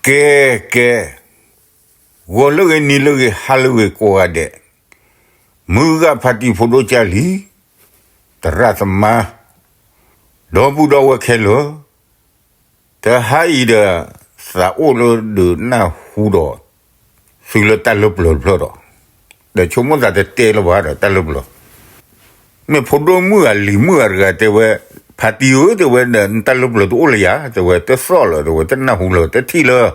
ကဲ ကဲ, ဂီၤလၢအဂ့ၤ နံၤလၢအဂ့ၤ ဟါလၢအဂ့ၤ ကိးဂၤဒဲး, မုၢ်ဂၤဖါတံၤ ဖိဒိၣ်ကၢ်လံၤ, သရၣ်သမါ, ဒီပုၢ်ဒီဝဲၢ်ခဲလၢာ်, တဟါအံၤဒီး သးအိၣ်လၢဒုးနၢ်ဟူဒီး သုလၢတၢ်လၢပျၢၤတဖျၢၣ်ဒီး, ဒီးဆိကမိၣ်သးတတဲလၢၤဘၣ်ဒီး တၢ်လၢပျၢၤ မ့ၢ်ဖိဒိၣ်မုၣ်ဂၤလံၤမုၣ်ဂၤတဂၤတဲဝဲ, ဖါတံၤဧၢ တဲဝဲဒီး နတၢ်လၢပျၢၤတအိၣ်လၢၤယၤ တဲဝဲ, တသီၣ်လၢၤ တဲဝဲ, တနၢ်ဟူလၢၤ တထံၣ်လၢၤ,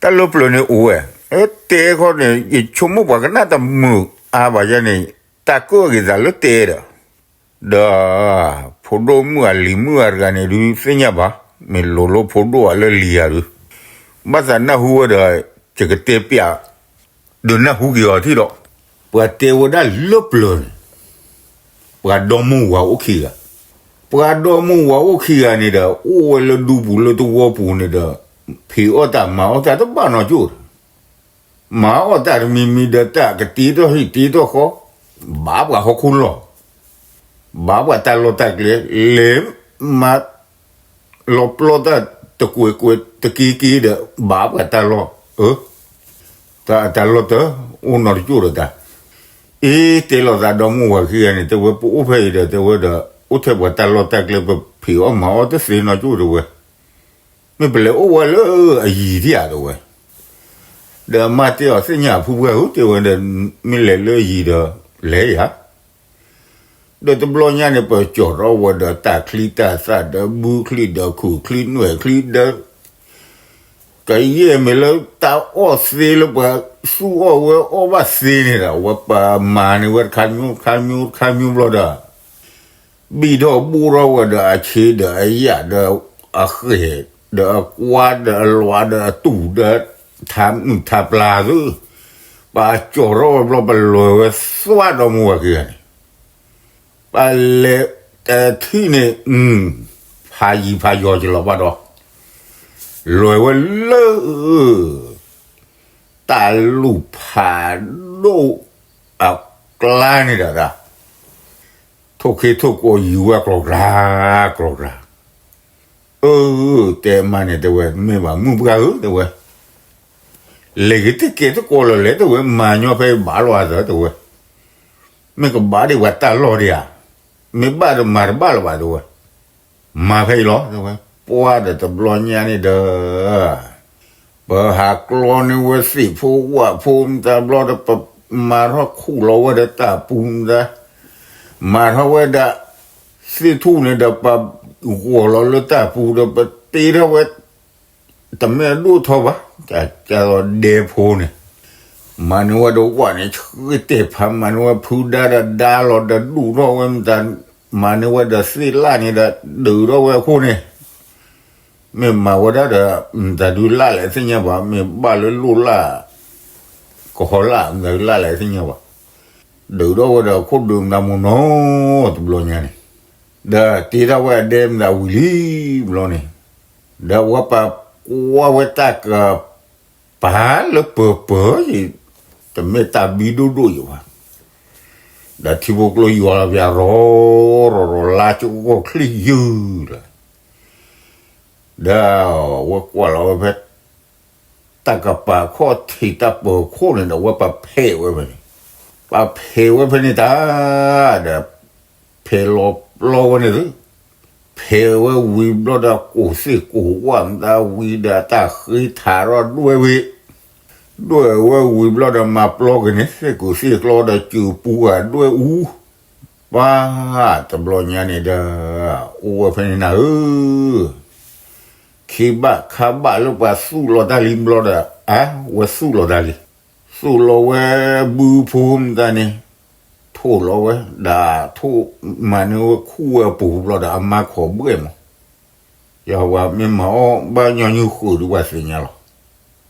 တၢ်လၢပျၢၤန့ၣ်အိၣ်ဝဲ, အတဲခီန့ၣ် ယဆိကမိၣ်ပှၤကနၣ်တမုာ်အါဘၣ်ယဲန့ၣ်, တၢ်ကၢၣ်အဂ့ၤသးလၢတဲဒီး, ဒီး ဖိဒိၣ်မုၣ်ဂၤလံၤမုၣ်ဂၤတဂၤန့ၣ်ဒုးသ့ၣ်ညါဘၣ်, မ့ၢ်လိၤလိၤဖိဒိၣ်ဂၤလၢလံၤဂၤဒုး, ဘၣ်သးနၢ်ဟူဝဲဒီး ယကတဲပျး ဒီးနၢ်ဟူက့ၤအီၤထံၣ်ဒီး, ပှၤတဲဝဲဒၣ်လၢပျၢၤန့ၣ်, ပှၤဒီမါဝၤအိၣ်ခံဂၤ, ပှၤဒီမါဝၤအိၣ်ခံဂၤန့ၣ်ဒီး အိၣ်ဝဲလၢဒူပူၤလၢသဝီပူၤန့ၣ်ဒီး, ဖံးအီၣ်တၢ်မၤအီၣ်တၢ်တဘၣ်နီတကၠိၢ်ဒီး, မၤအီၣ်တၢ်တမံၤမံၤဒီးတၢ်ကတ့ထီၣ်ဟံၣ်တ့ထီၣ်ဃီ, ဘၣ်ပှၤဟီၣ်ခိၣ်လီၢ်, ဘၣ်ပှၤတၢ်လီၢ်တၢ်ကျဲ, လဲၤမၤ လီၤပျီတၢ်တကွဲးကွဲးတက့ၤက့ၤဒီး ဘၣ်ပှၤတၢ်လီၢ်, အၢ, တၢ် တၢ်လီၢ်တၢ် အိၣ်နီတကၠိၢ်ဒီးတၢ်, အ့ တဲလိာ်သးဒီမါဝၤခံဂၤန့ၣ် တဲဝဲ ပအိၣ်ဖဲအံၤဒီး တဲဝဲဒီး အိၣ်ထဲပှၤတၢ်လီၢ်တၢ်ကျဲ ပဖံးအီၣ်မၤအီၣ်တသ့နီတကၠိၢ် တဲဝဲ, မ့ၢ်ပလဲၤအိၣ်ဝဲလၢအယံၤဒံးဧါ တဲဝဲ, ဒီးမါတဲအီၤ သ့ၣ်ညါဖုပှၢ်ဧၢ တဲဝဲဒီး မ့ၢ်လဲၤလၢအယံၤဒီး လဲၤယၤ ဒီးတဘျီညါန့ၣ် ပကၠီၣ်ထီၣ်ဝဲဒီးတၢ်ချံတၢ်သၣ်ဒီးဘုချံဒီးခုၣ်ချံနွဲၣ်ချံဒီး ကယဲၢ်မ့ၢ်လၢတၢ်အီၣ်သ့လၢပှၤသူၣ်အီၣ်ဝဲအီၣ်ဘၣ်သ့န့ၣ်ဒီး အဝဲပမၤန့ၢ်ဝဲတခါမံၤတခါမံၤတခါမံၤဘျီဒီး ဘံၣ်ထီၣ်ဘိၣ်ထီၣ်ဝဲဒီးအဆ့ဒီးအယာ်ဒီးအဃဲၢ် ဒီးအကွါဒီးအလွးဒီးအတူၢ်ဒီး ထးမုၢ်ထးပျၢ်သု ပကၠီၣ်ထီၣ်ဝဲဘျီ ပလဲၤဝဲသွၣ်ဒီမါဝၤခံဂၤန့ၣ် ပလဲၤတထံၣ်န့ၣ် ဖးယံၤဖးယီၤကလီၤဘၣ်ဒီး လဲၤဝဲလၢ တၢ်လူၢ်ဖးဒိၣ်အကျါန့ၣ်ဒီး ထိၣ်ခ့ထိၣ်ကိးယူၤဝဲကျီၤကျါ ကျီၤကျါ အၢ တဲမါန့ၣ် တဲဝဲ မ့ၢ်ဘၣ် မုၣ်ပှၢ်ဧၢ တဲဝဲ လဲၤက့ၤတကဲတကိးလၢၤလဲၣ် တဲဝဲ မၤညီဖဲအံၤဘၣ်လီၤအသး တဲဝဲ မ့ၢ်ကဘၣ်ဒံးပှၤတၢ်လီၢ်ဒံးဧါ မ့ၢ်ဘၣ်ဒီးမၤတဘၣ်လၢၤဘၣ် တဲဝဲ မၤဖဲအံၤလီၤ တဲဝဲ ပှၢ်ဒီးတဘျီညါန့ၣ်ဒီး ပဟးကျီန့ၢ်ဝဲသ့ၣ်ဖိဝၣ်ဖိမတၤဘျီဒီး ပမၤထီၣ်ခူၣ်လီၤဝဲဒီးတၢ်ပူၤမတၤ မၤထီၣ်ဝဲဒၣ် သ့ၣ်ထူၣ်န့ၣ်ဒီး ပဂီၤလီၤလၢတၢ်ပူၤဒီး ပတ့ထီၣ်ဝဲ တမ့ၢ်အဒိၣ်ထီၣ်ဘၣ် တၢ်ကၢ်လီၤဒဲဖိန့ၣ် မၤန့ၢ်ဝဲဒီးဝၣ်န့ၣ် ဆှ့တဲာ်ဖး မၤန့ၢ်ဝဲဖုဒါဒီးဒါလီၤဒီးဒူၣ်ထီၣ်ဝဲမတၤ မၤန့ၢ်ဝဲဒီးသ့ၣ်လၣ်န့ၣ်ဒီး ဒုးထီၣ်ဝဲအခိၣ်န့ၣ် မ့ၢ်မၤဝဲဒၣ်ဒီး မတၤဒုးလၢ်လဲၣ်သ့ၣ်ညါဘၣ် မ့ၢ်ဘၣ်လၢလိၣ်လၢ် ကဟီလၢ် မတၤဒုးလၢ်လဲၣ်သ့ၣ်ညါဘၣ် ဒုးထီၣ်ဝဲဒီးအခိၣ်ဒုးမတၤမ့ၢ်နီၤ တဘျီညါန့ၣ် ဒီးတ့ထီၣ်ဝဲအဒဲမတၤဝံၤလံဘျီန့ၣ် ဒီးဝဲပာ်ကွၢ်ဝဲတၢ်ကပၤလၢပၢၤပၢၤအံၤ တမ့ၢ်တၢ်ဘံဒိၣ်ဒိၣ်ယံၤဘၣ် ဒီးထံဖိကျိယွၤလီၤပၠးရီၤရီၤရီၤ လါကဂီၢ်ချံယုၢ်လီၤ ဒီးဝဲကွၢ်လီၤဝဲဖဲ တၢ်ကပၤခီၣ်ထံးတၢ်ပၢၤခိၣ်န့ၣ်ဒီး ဝဲပာ်ဖဲးဝဲဖဲန့ၣ် ပာ်ဖဲးဝဲဖဲန့ၣ်တၢ် ဒီး ဖဲးလီၤပျီဝဲန့ၣ်သု ဖဲးဝဲဝံၤဘျီဒီး ကိၣ်သ့ၣ်ကိၣ်ဝၣ်မတၤဝံၤဒီး တၢ်ဃ့ထးထီၣ်ဒွဲၣ်ဝံၤ ဒွဲၣ်ဝဲဝံၤဘျီဒီး မၤပျီက့ၤန့ၣ် သ့ၣ်ကူၣ်သ့ၣ်ကျီဒီး စူၤပူၤဂၤဒွဲၣ်အူ ပှၤ တဘျီညါန့ၣ်ဒီး အိၣ်ဝဲဖဲန့ၣ်နၤဧၢ ခံဘၣ်ခါဘၣ်လၢပှၤသူၣ်လီၤတၢ်လံဘျီဒီး အါ ဝဲသူၣ်လီၤတၢ်လံ သူၣ်လီၤဝဲဘုဖိမတၤန့ၣ် ထိၣ်လီၤဝဲ ဒီးထိၣ်မၤန့ၢ်ဝဲခူၣ်ဝဲအပူၤဘျီဒီး အမါခိးဘှဲၣ်မး ယဝဲမ့ၢ်မၤအီၣ်ဘၣ်ညီနုၢ်ဃုာ်ဒီးပှၤသ့ၣ်ညါလီၤ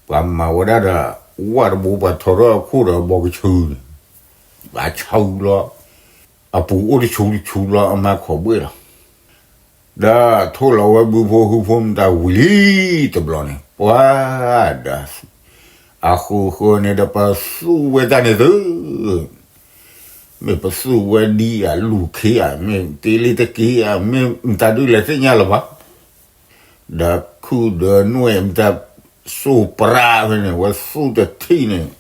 ပှၤမၤဝဲဒၣ်ဒီး ဝၣ်တဘိပှၤထီထီၣ်အခိၣ်ဒီးဘီကဆူန့ၣ် ပှၤဆူလီၤ အပူၤအိၣ်တဆူတဆူလီၤ အမါခိးဘှဲၣ်လီၤ ဒီးထိၣ်လီၤဝဲဘုဖိဟုဖိမတၤဝံၤလံ တဘျီန့ၣ် ပှၤဒီး အဃုာ်ဃုာ်န့ၣ်ဒီး ပသူၣ်ဝဲတၢ်န့ၣ်သု မ့ၢ်ပသူၣ်ဝဲဒ်ဧါ လူၢ်ခ့ဧါ မ့ၢ်တ့လ့တက့ဧါ မ့ၢ်မတၤဒုးလဲၤသ့ၣ်ညါလၢၤဘၣ် ဒီးခုၣ်ဒီးနွဲၣ်မတၤ စိၢ်ပြးဖဲန့ၣ် ဝဲသူၣ်တထံၣ်န့ၣ်,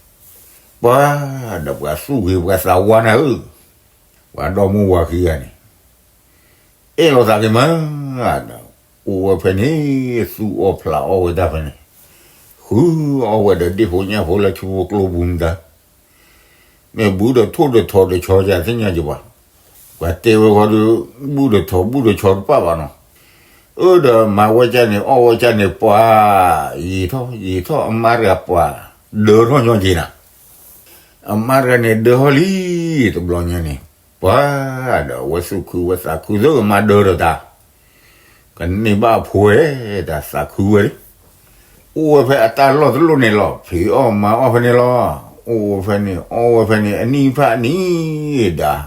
ပှၤဒီးပှၤသူၣ်ဂ့ၤပှၤသးဝါနၤဧၢ, ပှၤဒီမါဝၤခံဂၤန့ၣ်, အဲၣ်လိာ်သးက့ၤမး, အိၣ်ဝဲဖဲန့ၣ်, သူၣ်အီၣ်ဖျးအီၣ်ဝဲတၢ်ဖဲန့ၣ်, ဃုအီၣ်ဝဲဒီးဒ့ၣ်ဖိညၣ်ဖိလၢထံဖိကျိပူၤမတၤ မ့ၢ်ဘူးဒီးထိၣ်ဒီးထိးဒီးဆီယသ့ၣ်ညါကဘၣ်, ပှၤတဲဝဲဃီဒီး, ဘူးဒီးထိးဘူးဒီးဆီတပၣ်ဘၣ်နီၤ, အၢဒီးမၤဝဲကၢ်န့ၣ် အီၣ်ဝဲကၢ်န့ၣ် ပှၤ, ယံာ်ထီၣ်ယံာ်ထီၣ်အမါတဂၤပှၤ, ဒၢထီၣ်ညီက့ၤနၤ, အမါတဂၤန့ၣ်ဒၢထီၣ်လံ, တဘျီညါန့ၣ်, ပှၤ, ဒီးအဝဲသူၣ်ခုဝဲသးခုသၢအမါဒၢဒီးတၢ် ကန့ၢ်ဘၣ်အဖိဝဲ, တၢ်သးခုဝဲလံ, အိၣ်ဝဲဖဲအတၢ်လီၢ်တလီၢ်န့ၣ်လီၤ, ဖံးအီၣ်မၤအီၣ်ဖဲန့ၣ်လီၤ, အိၣ်ဝဲဖဲန့ၣ် အီၣ်ဝဲဖဲန့ၣ် အနံၣ်ဖၣ်အနံၣ်ဒၣ်,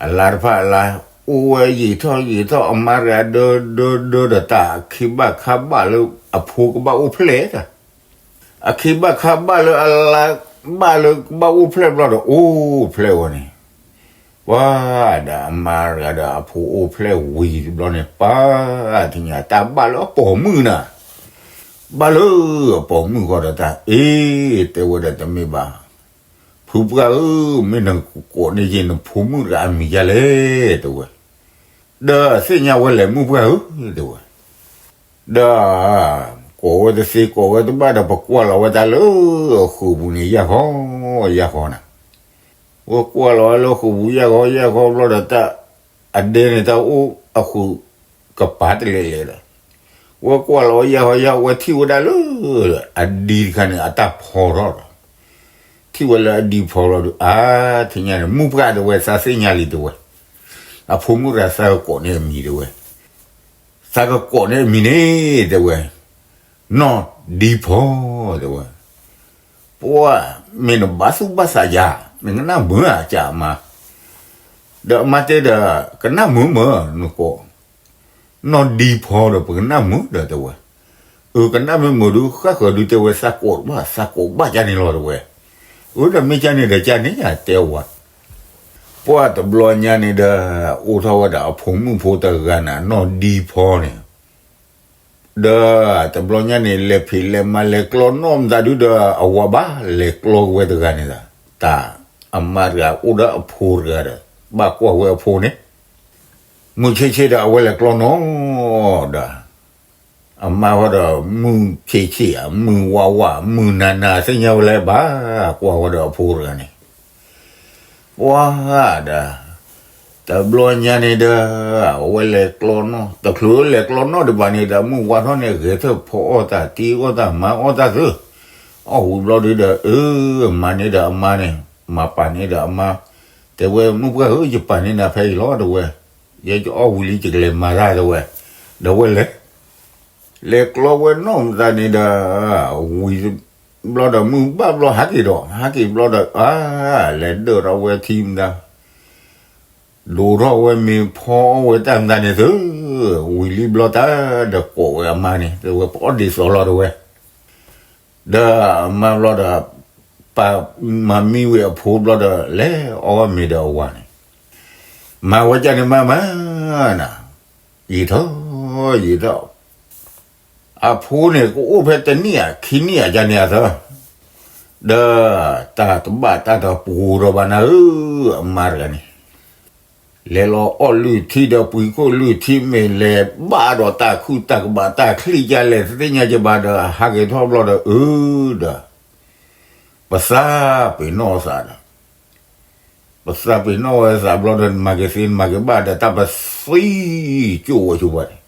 အလါတဖၣ်အလါ, အိၣ်ဝဲယံာ်ထီၣ်ယံာ်ထီၣ်အမါတဂၤဒၢဒၢဒၢဒီးတၢ် အခ့ဘၣ်ခါဘၣ်လၢအဖိကဘၣ်အိၣ်ဖျဲၣ်တၢ်, အခ့ဘၣ်ခါဘၣ်လၢအလါဘၣ်လၢကဘၣ်အိၣ်ဖျဲၣ်ဘျီဒီးအိၣ်ဖျဲၣ်ဝဲန့ၣ် ပှၤဒီးအမါတဂၤဒီးအဖိအိၣ်ဖျဲၣ်ဝံၤတဘျီန့ၣ် ပှၤ, ထံၣ်ညါတၢ်ဘၣ်လၢအပိာ်မုၣ်နၤ, ဘၣ်လၢအပိာ်မုၣ်ဃီဒီးတၢ်, အ့, တဲဝဲဒီးတမ့ၢ်ဘၣ်, ဖုပှၢ်ဧၢ, မ့ၢ်နကိးန့ၢ်က့ၤနဖိမုၣ်တဂၤအမံၤဒ်လဲၣ် တဲဝဲ, ဒီးသ့ၣ်ညါဝဲလဲၣ်မုၣ်ပှၢ်ဧၢ, တဲဝဲ ဒီး, ကိးဝဲတသ့ကိးဝဲတဘၣ်ဒီး ပကွၢ်လီၤဝဲတၢ်လၢအဃုာ်ပူၤန့ၣ် ယၢ်ဃီ, ယၢ်ဃီနၤ, ဝဲကွၢ်လီၤဝဲလၢဃုာ်ပူၤ ယၢ်ဃီ ယၢ်ဃီဘျီဒီးတၢ်, အဒဲန့ၣ်တၢ်အိၣ်အဃုာ်ကပၤတလဲာ်လဲာ်ဒီး, ဝဲကွၢ်လီၤဝဲ ယၢ်ဃီ ယၢ်ဃီ ဝဲထံၣ်ဝဲဒၣ်လၢ အဒံတခါန့ၣ် အတၢ်ဖီထီၣ်ဒီး ထံၣ်ဝဲလၢအဒံဖီလီၤဒီး အါ, ထံၣ်ညါန့ၣ် မုၣ်ပှၢ်တဲဝဲ သးသ့ၣ်ညါလံတဲဝဲ, အဖိမုၣ်တဂၤသးကကိးန့ၢ်အမံၤတဲဝဲ, သးကကိးန့ၢ်အမံၤန့ၣ် တဲဝဲ, နီၢ်ဒံဖီ တဲဝဲ, ပှၤ, မ့ၢ်နဘၣ်သူၣ်ဘၣ်သးယၤ, နကနၣ်မုာ်ဧါ ကးအမါ, ဒီးအမါတဲဒီး, ကနၣ်မုာ်မး နကိး နီၢ်ဒံဖီဒီး ပကနၣ်မုာ်ဒီးတဲဝဲ, အၢ ကနၣ်မုာ်မုာ်ဒုး ဃၣ်ဃၢၤဒုးတဲဝဲ သးကိးဘၣ် သးကိးဘၣ်ကၢ်န့ၣ်လီၤတဲဝဲ, အၢဒီးမ့ၢ်ကၢ်န့ၣ်ဒီးကၢ်န့ၣ်ယတဲဝဲ, ပှၤတဘျီညါန့ၣ်ဒီး, အိၣ်ထီၣ်ဝဲဒၣ်အဖိမုၣ်ဖိတဂၤန့ၣ် နီၢ်ဒံဖီန့ၣ် ဒီးတဘျီညါန့ၣ် လဲၤဖံးလဲၤမၤလဲၤကျီနီၢ်မတၤဒုဒီး အဝၤဘၣ်လဲၤကျီက့ၤဝဲတဂၤန့ၣ်ဒီး, တၢ်, အမါတဂၤအိၣ်ဒီးအဖိတဂၤဒီး, ဘၣ်ကွၢ်ဝဲအဖိန့ၣ်, မုၢ်ဆ့ၣ်ဆ့ၣ်ဒီးအဝဲလဲၤကျီနီၢ်ဒီး, အမါဃီဒီးမုၢ်ဆ့ၣ်ဆ့ၣ်ဧါ မုၢ်ဝးဝး မုၢ်နၤနၤသ့ၣ်ညါဝဲလဲၣ်ဘၣ်, ကွၢ်ဃီဒီးအဖိတဂၤန့ၣ် ပှၤဒီး, တဘျီညါန့ၣ်ဒီး, အဝဲလဲၤကျီနီၢ် တချုးလဲၤကျီနီၢ်ဒံးဘၣ်န့ၣ်ဒီး မုၢ်ဝါထီၣ်န့ၣ် ဂဲၤထၢၣ်ဖီအီၣ်တၢ် တ့အီၣ်တၢ် မၤအီၣ်တၢ်သု, အီၣ်ဝံၤဘျီဒုဒီး အၢ, မၤန့ၢ်ဒီးအမါန့ၣ်, မၤပာ်န့ၢ်ဒီးအမါ, တဲဝဲ မုၣ်ပှၢ်ဧၢ ယပာ်န့ၢ်နၤဖဲအံၤလီၤတဲဝဲ, ယကအီၣ်ဝံၤလံ ယကလဲၤမၤတၢ်တဲဝဲ, ဒီးဝဲလဲၤ လဲၤကျီဝဲနီၢ်မတၤန့ၣ်ဒီး, ဝံၤဘျီဒီးမုၢ်ဘၣ်ဘျီဟးက့ၤဒီး ဟးက့ၤဘျီဒီး အါ, လဲၤဒၢၣ်ထီၣ်ဝဲထံမတၤ, ဒိးထီၣ်ဝဲမ့ၤဖီအီၣ်ဝဲတၢ်မတၤန့ၣ်သု, ဝံၤလံဘျီတၢ်ဒီးကိးဝဲအမါန့ၣ် တဲဝဲ ပအီၣ်ဒ်သိးလီၤတဲဝဲ, ဒီးအမါဘျီဒီး, ပာ်မၤမံဝဲအဖိဘျီဒီး လဲၤအီၣ်ဝဲမ့ၤဒီးအဝၤန့ၣ်, မၤဝဲကၢ်န့ၣ်မးမး, ယံာ်ထီၣ်, ယံာ်ထီၣ် အဖိန့ၣ် ကအိၣ်ဖဲတနံၣ်ဧါ ခံနံၣ်ဧါ ကန့ၣ်အသၢ, ဒီးတၢ်တဘၣ်တၢ်တပူၤဒီးဘၣ်နၤဧၢ, အမါတဂၤန့ၣ်, လဲၤလီၤအီၣ်လုၢ်ထံဒီးပှံၤခိၣ်လုၢ်ထံမ့ၢ်လဲၤဘၣ်ဒီးတၢ်ခုၣ်တၢ်ကဘၣ်တၢ်ချံၣ်ကလဲၣ် တသ့ၣ်ညါကဘၣ်ဒီး ဟးက့ၤထီၣ်ဘျီဒီး အၢဒီး ပသးပ့ၤနီၣ်သးဒီး ပသးပ့ၤနီၣ်ဝဲသးဘျီဒီး နမၤက့ၤသ့ နမၤက့ၤဘၣ်ဒီး တၢ်ပသံကၠိၣ်ဝဲဆိပှၤန့ၣ်,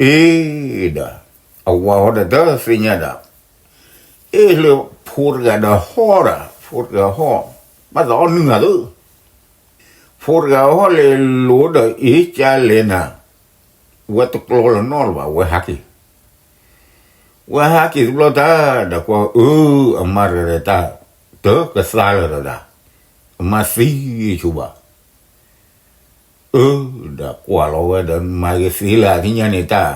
အ့ဒီး အဝၤဟီဒီးတသ့ၣ်ညါဒီး, အ့လၢဖိတဂၤဒီးဟီၣ်ဒီး ဖိတဂၤဟီၣ်, ဘၣ်သးအီၣ်နုၢ်ဂၤသၢ ဖိတဂၤဟီၣ်လဲၤလိၤဒီး အ့ကၢ်လဲၤနၤ, ဝဲတကျီလၢၤနီတဘၣ် ဝဲဟးက့ၤ, ဝဲဟးက့ၤတဘျီတၢ်ဒီးကွၢ် အၢ အမါတဂၤဒီးတၢ်တကသါလၢၤဒီးဒၣ်, အမါသံဆိဘၣ်, အၢ ဒီးကွၢ်လီၤဝဲဒီး မၤက့ၤသ့လၢအသ့ၣ်ညါန့ၣ်တၢ်,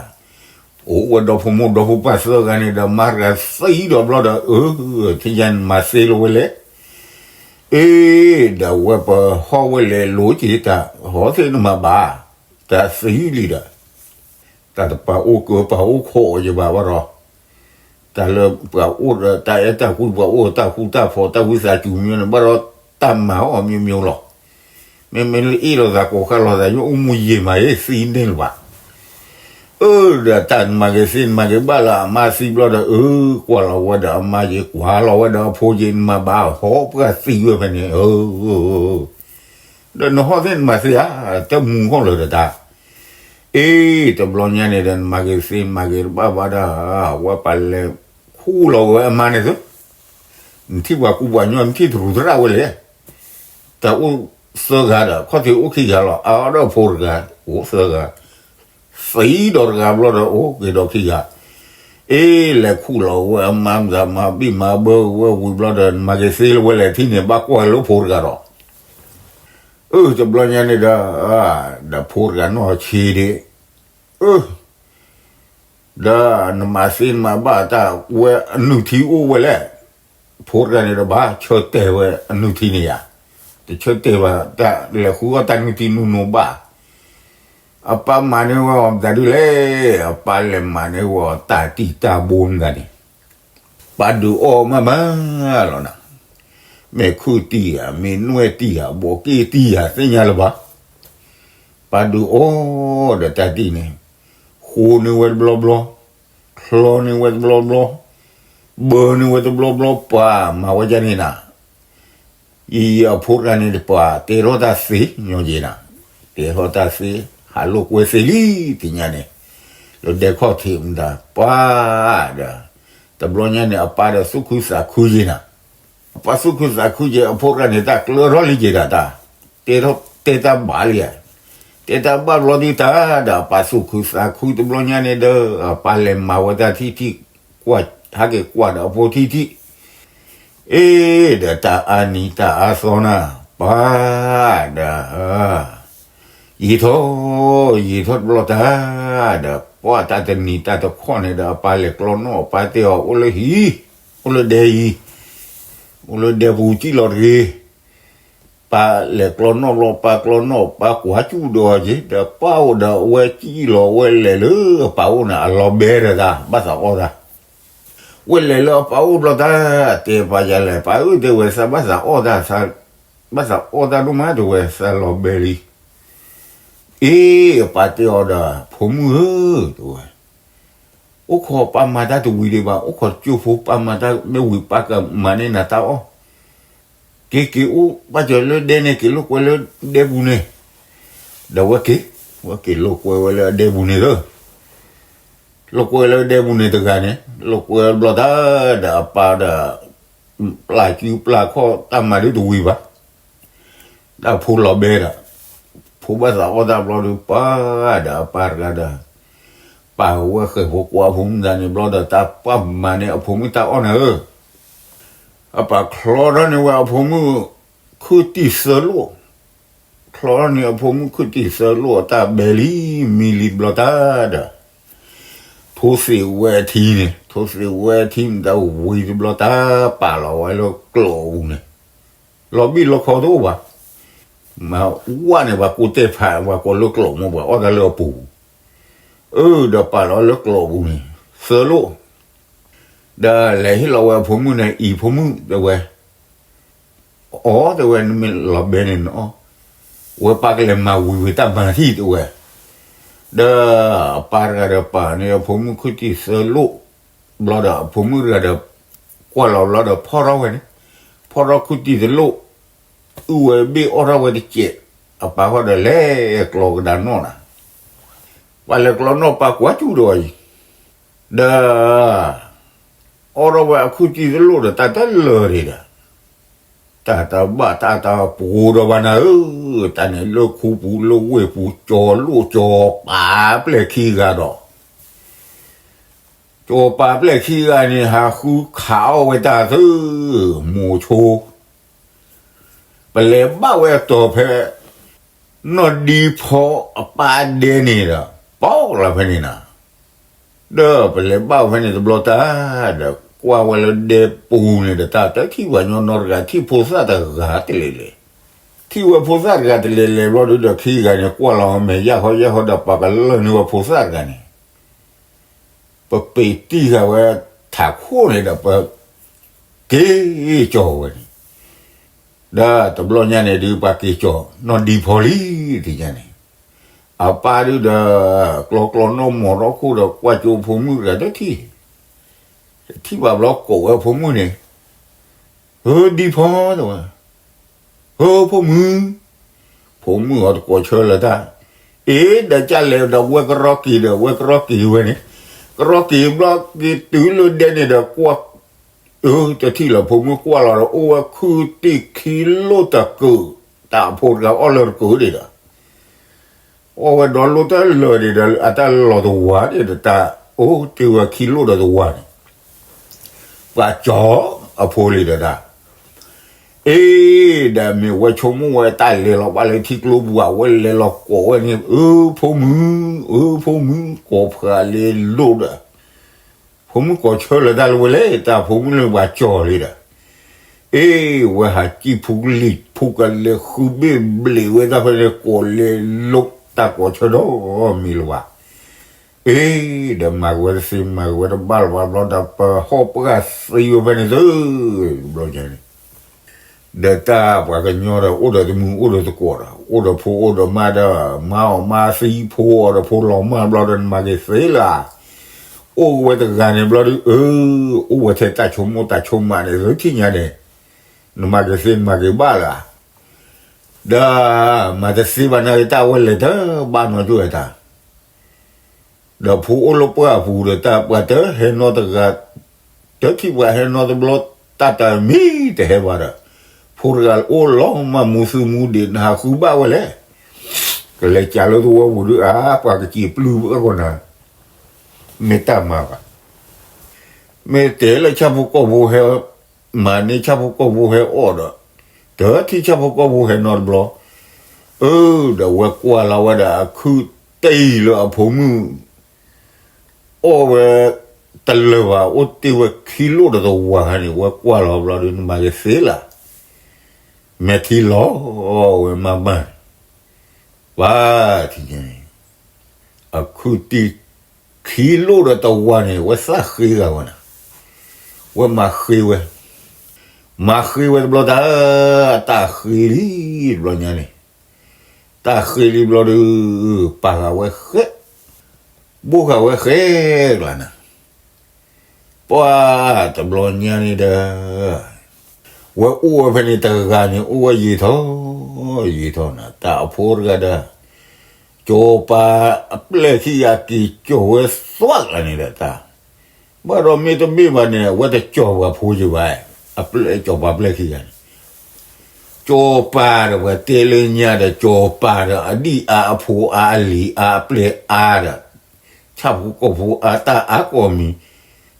အိၣ်ဝဲဒီဖိမိၢ်ဒီဖိပၢ်သၢဂၤန့ၣ်ဒီး မါတဂၤသံဒီးဘျီဒီး အၢ သ့ၣ်ညါန့ၣ်မၤသ့လၢၤဝဲလဲၣ်, အ့ ဒီးဝဲပဟီၣ်ဝဲလဲၤလိၤက့ၤတၢ် ဟီၣ်သ့ၣ်နမၤဘၣ်, တၢ်သံလံဒီး တၢ်တပာ်အိၣ်ကၢပာ်အိၣ်ခိးအီၤယဘၣ်ဘၣ်ဒီး, တၢ်လၢပှၤအိၣ်ဒီးတၢ်အဲၣ်တၢ်ကွံ ပှၤအိၣ်ဒီးတၢ်ဃူတၢ်ဖိး တၢ်ဝံသးစူၤမ့ၢ်န့ၣ် ဘၣ်ဒီးတၢ်မၤအီၤမ့ၢ်မ့ၢ်လီၤ. မ့မ့ၢ်လၢအ့ၣ်လိာ်သးကိးဃၣ်လိာ်သး ယအိၣ်မူယံာ်မးအ့ၣ်သံန့ၣ်လၢၤဘၣ်. အၢ ဒီးတၢ်နမၤက့ၤသ့နမၤက့ၤဘၣ်လၢအမါသံဘျီဒီး အၢ ကွၢ်လီၤဝဲဒီးအမါယ့ၤ ကွၢ်လီၤဝဲဒီးအဖိယ့ၤ နမၤဘၣ်ဟီၣ်ပှၢ်သံဝဲဖဲန့ၣ် အၢ ဒီးနဟီၣ်သ့ၣ်နမၤသ့ဧါ, တမူဟီၣ်လၢၤဒီးတၢ်. အ့ တဘျီညါန့ၣ်ဒီး နမၤက့ၤသ့နမၤက့ၤတဘၣ်ဘၣ်ဒီး ဝဲပှၤလဲၤခူၣ်လီၤဝဲအမါန့ၣ်သု, နထံၣ်ပှၤကူပှၤညီ နထံၣ်တရူးသရၣ်ဝဲလဲၣ်. တၢ်အိၣ်သၢဂၤဒီး ခီၣ်ထံးအိၣ်ခံဂၤလီၤ. အါဒီးဖိတဂၤ အိၣ်သၢဂၤ သံဒီးတဂၤဘျီဒီး အိၣ်က့ၤဒီးခံဂၤ. အ့ လဲၤခူၣ်လီၤဝဲအမါ မတၤမၤဘံၣ်မၤဘၢဝဲဝံၤဘျီဒီး နမၤက့ၤသ့လၢဝဲလဲၣ်ထံၣ်န့ၣ် ဘၣ်ကွၢ်လၢဖိတဂၤဒီး အၢ တဘျီညါန့ၣ်ဒီး ဒီးဖိတဂၤနီၢ်ဆံးဒံး, အၢ ဒီးနမၤသ့နမၤဘၣ်တၢ်ဝဲအနုၢ်ထံအိၣ်ဝဲလဲၣ်. ဖိတဂၤန့ၣ်ဒီးဘၣ်ဆၢတဲာ်ဝဲအနုၢ်ထံန့ၣ်ယါ, တဆၢတဲာ်ဘၣ်တၢ်လဲၤဃုအီၣ်တၢ်နုၢ်ထံနုၢ်နိဘၣ်. အပၢ်မၤန့ၢ်ဝဲအီၤမတၤဒုလဲၣ်, အပၢ်လဲၤမၤန့ၢ်ဝဲအီၤတၢ်တံၢ်တၢ်ဘိမတၤန့ၣ် ပၢ်ဒုးအီၣ်မးမးလီၤနၤ, မ့ၢ်ခုၣ်တံၢ်ဧါ, မ့ၢ်နွဲၣ်တံၢ်ဧါ, ဘီးက့ၣ်တံၢ်ဧါ, သ့ၣ်ညါလၢၤဘၣ်. ပၢ်ဒုးအီၣ်ဒီးတၢ်တံၢ်န့ၣ်, ဃိန့ၢ်ဝဲတဘျီဘျီ, ချီန့ၢ်ဝဲတဘျီဘျီ, ဘၢန့ၢ်ဝဲတဘျီဘျီ, ပၢ်မၤဝဲဒ်န့ၣ်နၤ. ယံာ်ယံာ်အဖိတဂၤန့ၣ်တပၤ တဲထီၣ်တၢ်သ့ညီယဲနၤ, တဲထီၣ်တၢ်သ့, ဟးလိာ်ကွဲသ့လံ တညါန့ၣ်, လၢဒဲခီၣ်ထံးမတၤ ပၢ်ဒီး, တဘျီညါန့ၣ် အပၢ်ဒီးသူၣ်ခုသးခုယဲနၤ. အပၢ်သူၣ်ခုသးခုယဲ အဖိတဂၤန့ၣ် တၢ်ကျၢထီၣ်လံယဲဒၣ်တၢ်, တဲထီၣ်တဲတၢ်ဘၣ်လံဧါ, တဲတၢ်ဘၣ်ဘျီဒုတၢ်ဒီး အပၢ်သူၣ်ခုသးခုတဘျီညါန့ၣ်ဒီး အပၢ်လဲၤမၤဝဲတၢ်ထံၣ်ထံၣ်, ကွၢ်ဟဲက့ၤကွၢ်ဒီးအဖိထံၣ်ထံၣ် အ့ ဒီးတၢ်အါနံၤတၢ်အါသီနၤ, ပၢ်ဒီး, ယံာ်ထီၣ်, ယံာ်ထီၣ်တဘျီတၢ်ဒီး ပှၢ်တၢ်တနံၤတၢ်တခီန့ၣ်ဒီး အပၢ်လဲၤကျီနီၣ် အပၢ်တဲအီၤ အိၣ်လၢဟံၣ်, အိၣ်လၢဒဲအံၤ, အိၣ်လၢဒဲပူၤစံၣ်လီၤတဂ့ၤ. ပၢ်လဲၤကျီနီၣ်ဘျီ ပၢ်ကျီနီၣ် ပၢ်ကွၢ်စူၣ်ဒီးက့ၤ ဒီးပၢ်အိၣ်ဒီးအဝဲစံၣ်လီၤဝဲလဲၤလၢအပၢ်အိၣ်န့ၣ် အလီၤဘဲဒီးတၢ် ဘၣ်သးအီၣ်တၢ် ဝဲလဲၤလၢအပၢ်အိၣ်ဘျီတၢ် တဲပၢ်ယၤလဲၣ် ပၢ်ဧၢ တဲဝဲ သးဘၣ်သးအီၣ်တၢ်, ဘၣ်သးအီၣ်တၢ်ဒိၣ်မး တဲဝဲ သးလီၤဘဲလံ. အ့ အပၢ်တဲအီၤဒီး ဖိမုၣ်ဧၢ တဲဝဲ, အိၣ်ခိးပၢ်မၤတၢ်တဝံၤဒံးဘၣ်, အိၣ်ခိးကၠိဖိ ပၢ်မၤတၢ်မ့ၢ်ဝံၤ ပၢ်ကမၤန့ၢ်နၤတၢ်အီၣ်, က့ၤက့ၤအိၣ်ဘၣ်စၢၤလၢဒဲန့ၣ် က့ၤလိာ်ကွဲလၢဒဲပူၤန့ၣ်, ဒီးဝဲက့ၤ, ဝဲက့ၤလိာ်ကွဲဝဲလၢအဒဲပူၤန့ၣ်လၢ လိာ်ကွဲလၢဒဲပူၤန့ၣ်တဂၤန့ၣ် လိာ်ကွဲဘျီတၢ်ဒီးအပၢ်ဒီး ပျၢ်စုပျၢ်ခီၣ်တၢ်မၤဒုတဝံၤဘၣ်, ဒီးဖိလီၤဘဲဒီး ဖိဘၣ်သးအီၣ်တၢ်ဘျီဒု ပၢ်ဒီးအပၢ်တဂၤဒီး ပာ်ဝဲဃဲၤဖိကွၢ်ဖိမုၣ်တၢ်န့ၣ်ဘျီဒီး တၢ်ပာ်မၤန့ၢ်အဖိမုၣ်တၢ်အီၣ်န့ၣ်ဧၢ, အပာ်ချီထီၣ်န့ၢ်ဝဲအဖိမုၣ် ခုၣ်တံၢ်သၢလိၣ် ချီန့ၢ်အဖိမုၣ်ခုၣ်တံၢ်သၢလိၣ်အတၢ်ဘဲလံ မံလံတဘျီတၢ်ဒီး ထိသ့ၣ်ဝဲထံန့ၣ် ထိသ့ၣ်ဝဲထံမတၤဝံၤတဘျီတၢ် ပာ်လီၤဝဲလၢကျိာ်ပူၤန့ၣ် လီၤဘံၣ်လီၤခီတအိၣ်ဘၣ်, မၤဝဲန့ၣ် ပှၤကိးတဲဖး ပှၤကိးလၢကျိာ်မ့ၢ် ပှၤအီၣ်တၢ်လၢအပူၤ, အၢ ဒီးပာ်လီၤလၢကျိာ်ပူၤန့ၣ် သၢလိၣ်, ဒီးလဲၤဟ့ၣ်လီၤဝဲအဖိမုၣ်န့ၣ် အံၤဖိမုၣ်တဲဝဲ အီ တဲဝဲ နမ့ၢ်လီၤဘဲန့ၣ်နအီၣ်, ဝဲပၢ်ကလဲၤမၤဝံၤဝံၤတၢ်မၤထံၣ်တဲဝဲ, ဒီးအပၢ်တဂၤဒီးပာ်န့ၢ်အဖိမုၣ်ခုၣ်တံၢ်သၢလိၣ်, ဘျီဒီးအဖိမုၣ်တဂၤဒီး ကွၢ်လီၤဘျီဒီးဖီၣ်ထီၣ်ဝဲန့ၣ်, ဖီၣ်ထီၣ်ခုၣ်တံၢ်သၢလိၣ်, အုၣ်ဝဲဘ့ၣ်အီၣ်ထီၣ်ဝဲတစဲး, အပၢ်ဃီဒီးလဲၤကျီကဒါနီၣ်နၤ, ပှၤလဲၤကျီနီၣ်ပၢ်ကွၢ်စူၣ်ဒီးအံၤ ဒီး အီၣ်ထီၣ်ဝဲအခုၣ်တံၢ်သလိၣ်ဒီး တၢ်တလၢာ်ဒံးဒီး တၢ်တဘၣ်တၢ်တပှိၤဒီးဘၣ်နၤဧၢ, တၢ်န့ၣ်လၢခူပူၤလၢဝ့ၢ်ပူၤ ကၠီၤလိၣ်ကၠီၤပာ်ပျဲၢ်ခံဂၤဒီး ကၠီၤပာ်ပျဲၢ်ခံဂၤန့ၣ် ဟးဃုခးအီၣ်ဝဲတၢ်သၢ မိၤဆိ ပလဲၤဘၣ်ဝဲအတီၤဖဲ နီၢ်ဒံဖီအပၢ်ဒဲန့ၣ်ဒီး ပီၣ်လီၤဖဲန့ၣ်နၤ, ဒီးပလဲၤဘၣ်ဝဲဖဲန့ၣ်တဘျီတၢ်ဒီး ကွၢ်ဝဲလၢဒဲပူၤန့ၣ်ဒီး တၢ်တထံၣ်ပှၤညီနီတဂၤ ထံၣ်ဖိသၣ်တဂၤတလဲၤလဲၤ, ထံၣ်ဝဲဖိသၣ်တဂၤတလဲၤလဲၤဘျီဒုဒီး ခံဂၤန့ၣ် ကွၢ်လီၤအမဲာ်ယၢ်ဟီယၢ်ဟီဒီး ပှၤကလၢာ်န့ၢ်ဝဲဖိသၣ်တဂၤန့ၣ် ပပ့ၤတံၢ်ဃာ်ဝဲ ထ အခိၣ်န့ၣ်ဒီးပက့ၤကၠီဝဲန့ၣ်, ဒီးတဘျီညါန့ၣ်ဒုး ပှၤက့ၤကၠီနီၢ်ဒံဖီလံ, တညါန့ၣ် အပၢ်ဒုးဒီး ကျီကျီနီၢ်မီၤထီၣ်ခိၣ်ဒီး ကွၢ်ကၠိဖိမုၣ်တဂၤတထံၣ်, တထံၣ်ဘၣ်ဘျီကိးဝဲဖိမုၣ်န့ၣ်, ဧၢ ဒံဖီတဲဝဲ, ဧၢ ဖိမုၣ်, ဖိမုၣ်အီၤတကိးဆၢလၢၤတၢ်, အ့ ဒီးကၢ်လဲၤဒီးဝဲကရီက့ၤဒီး ဝဲကရီက့ၤဝဲန့ၣ်, ကရီက့ၤဘျီက့ၤတုၤလၢဒဲန့ၣ်ဒီးကွၢ်, အၢ တထံၣ်လၢၤ ဖိမုၣ်ကွၢ်လီၤဒီး အိၣ်ဝဲခုၣ်တံၢ်ခံလိၣ်တကုာ်, တၢ်အဖိတဂၤအီၣ်လၢတကုာ်ဒံးဒီး အီၣ်ဝဲဒီးလိၣ်တလၢာ်ဒံးဒီး အတၢ်လီၤတဝၤဒံးဒီးတၢ်, အိၣ်တ့ၢ်ဝဲခံလိၣ်ဒီးတဝၤန့ၣ်, ပှၤကၠီအဖိလံဒီးတၢ်, အ့ ဒီးမ့ၢ်ဝဲဆိကမိၣ်ဝဲတၢ်လဲၤလီၤဘၣ်လၢထံကျိပူၤ အဝဲလဲၤလီၤကိးဝဲန့ၣ်, အၢ ဖိမုၣ်, အၢ ဖိမုၣ်, ကိးဖးလဲၤလိာ်ဒီး ဖိမုၣ်ကိးဆၢလၢၤတၢ်လၢဝဲလဲၣ်, တၢ်ဖိမုၣ်လၢပှၤကၠီလံဒီး, အ့ ဝဲဟးကံၣ်ဖိကလံၤဖိကလဲၤဃုဘ့ၣ်ဘျ့းဝဲတၢ်ဖဲန့ၣ် ကိးလဲၤလိာ်တၢ်ကိးဆၢဒီးမံၤလၢၤဘၣ်, အ့ ဒီးမၤက့ၤဝဲတသ့ မၤက့ၤဝဲတဘၣ်လၢၤဘၣ်ဘျီဒီး ပဟီၣ်ပှၢ်သံဝဲဖဲန့ၣ်သု, တဘျီညါန့ၣ် ဒီးတၢ်ပှၤကညီဒီး အိၣ်ဒီးတမုာ်အိၣ်ဒီးသကိးဒီး အိၣ်ဒီးဖိအိၣ်ဒီးမါဒီး မါအီၣ်မါသံ ဖိအီၣ်ဒီးဖိလီၤမၢ်ဘျီဒီး နမၤက့ၤသ့လၢၤ, အိၣ်ဝဲတဂၤန့ၣ်ဘျီဒီး အၢ အိၣ်ဝဲထဲတၢ်ဆိကမိၣ်တၢ်ဆိကမးန့ၣ် လၢထံၣ်ညါန့ၣ် နမၤက့ၤသ့ နမၤက့ၤဘၣ်လၢၤ, ဒီးမၤတသ့ဘၣ်နာ်က့ၤ တၢ်ဝဲလဲၤတဘၣ်နီတဂၤတၢ် ဒီးဖိအိၣ်လၢပှၢ်အပူၤဒီး တၢ်ပှၤတဟဲနီတဂၤ, တထံၣ်ပှၤဟဲနီတဘျီ, တၢ်တမံတဟဲဘၣ်ဒီး, ဖိတဂၤအိၣ်လီၤမၢ်မူသူမူဒံး နဟးဃုဘၣ်ဝဲလဲၣ်, ကလဲၤကးလၢသဝီပူၤဒုး အါ ပှၤကစံးပျုၢ်အဂီၢ်နၤ, မ့ၢ်တၢ်မၤဘၣ်, မ့ၢ်တဲလၢဆၣ်ဖိကီၢ်ဖိဟဲ မၤန့ၢ်ဆၣ်ဖိကီၢ်ဖိဟဲအီၣ်ဒီး, တထံၣ်ဆၣ်ဖိကီၢ်ဖိဟဲနီတဘျီ, အၢ ဒီးဝဲကွၢ်လီၤဝဲဒၣ်အခုၣ်တံၢ်လၢအဖိမုၣ် အီၣ်ဝဲတလၢာ်ဘၣ် အိၣ်တ့ၢ်ဝဲခံလိၣ်ဒီးတဝၤန့ၣ် ဝဲကွၢ်လီၤဘျီဒီး နမၤက့ၤသ့လၢၤ, မဲာ်ထံလီၤဝဲမၤမၢ်, ပှၤထံၣ်န့ၣ် အခုၣ်တံၢ်ခံလိၣ်ဒီးတဝၤန့ၣ် ဝဲသးဃ့ဂၤဝဲနၤ, ဝဲမၤဃ့ဝဲ, မၤဃ့ဝဲတဘျီတၢ်, တၢ်ဃ့လံတဘျီညါန့ၣ်, တၢ်ဃ့လံဘျီဒီး ပာ်ဃာ်ဝဲဃဲ, ဘိၣ်ဃာ်ဝဲဃဲကျါနၤ, ပှၤတဘျီညါန့ၣ်ဒီး ဝဲအိၣ်ဝဲဖဲန့ၣ်တဂၤန့ၣ် အိၣ်ဝဲယံာ်ထီၣ်ယံာ်ထီၣ်နၤ, တၢ်အဖိတဂၤဒီး ကၠီၤပၤအပျဲၢ်ခံဂၤက့ၤကၠီၤဝဲသွးကျါန့ၣ်ဒီးတၢ်, ဘၣ်ဒီးမ့ၢ်တမ့ၢ်ဘၣ်န့ၣ် အဝဲတကၠီၤပှၤဖိယံၤဘၣ်, အပျဲၢ်ကၠီၤပၤပျဲၢ်ခံဂၤန့ၣ် ကၠီၤပၤဒီးပှၤတဲလၢညါဒီး ကၠီၤပၤဒီးအဒံၣ်အါအဖိအါအလံၤ အါအပျဲၢ်အါဒီး ဆၣ်ဖိကီၢ်ဖိအါတၢ်အါကိးမံၤ,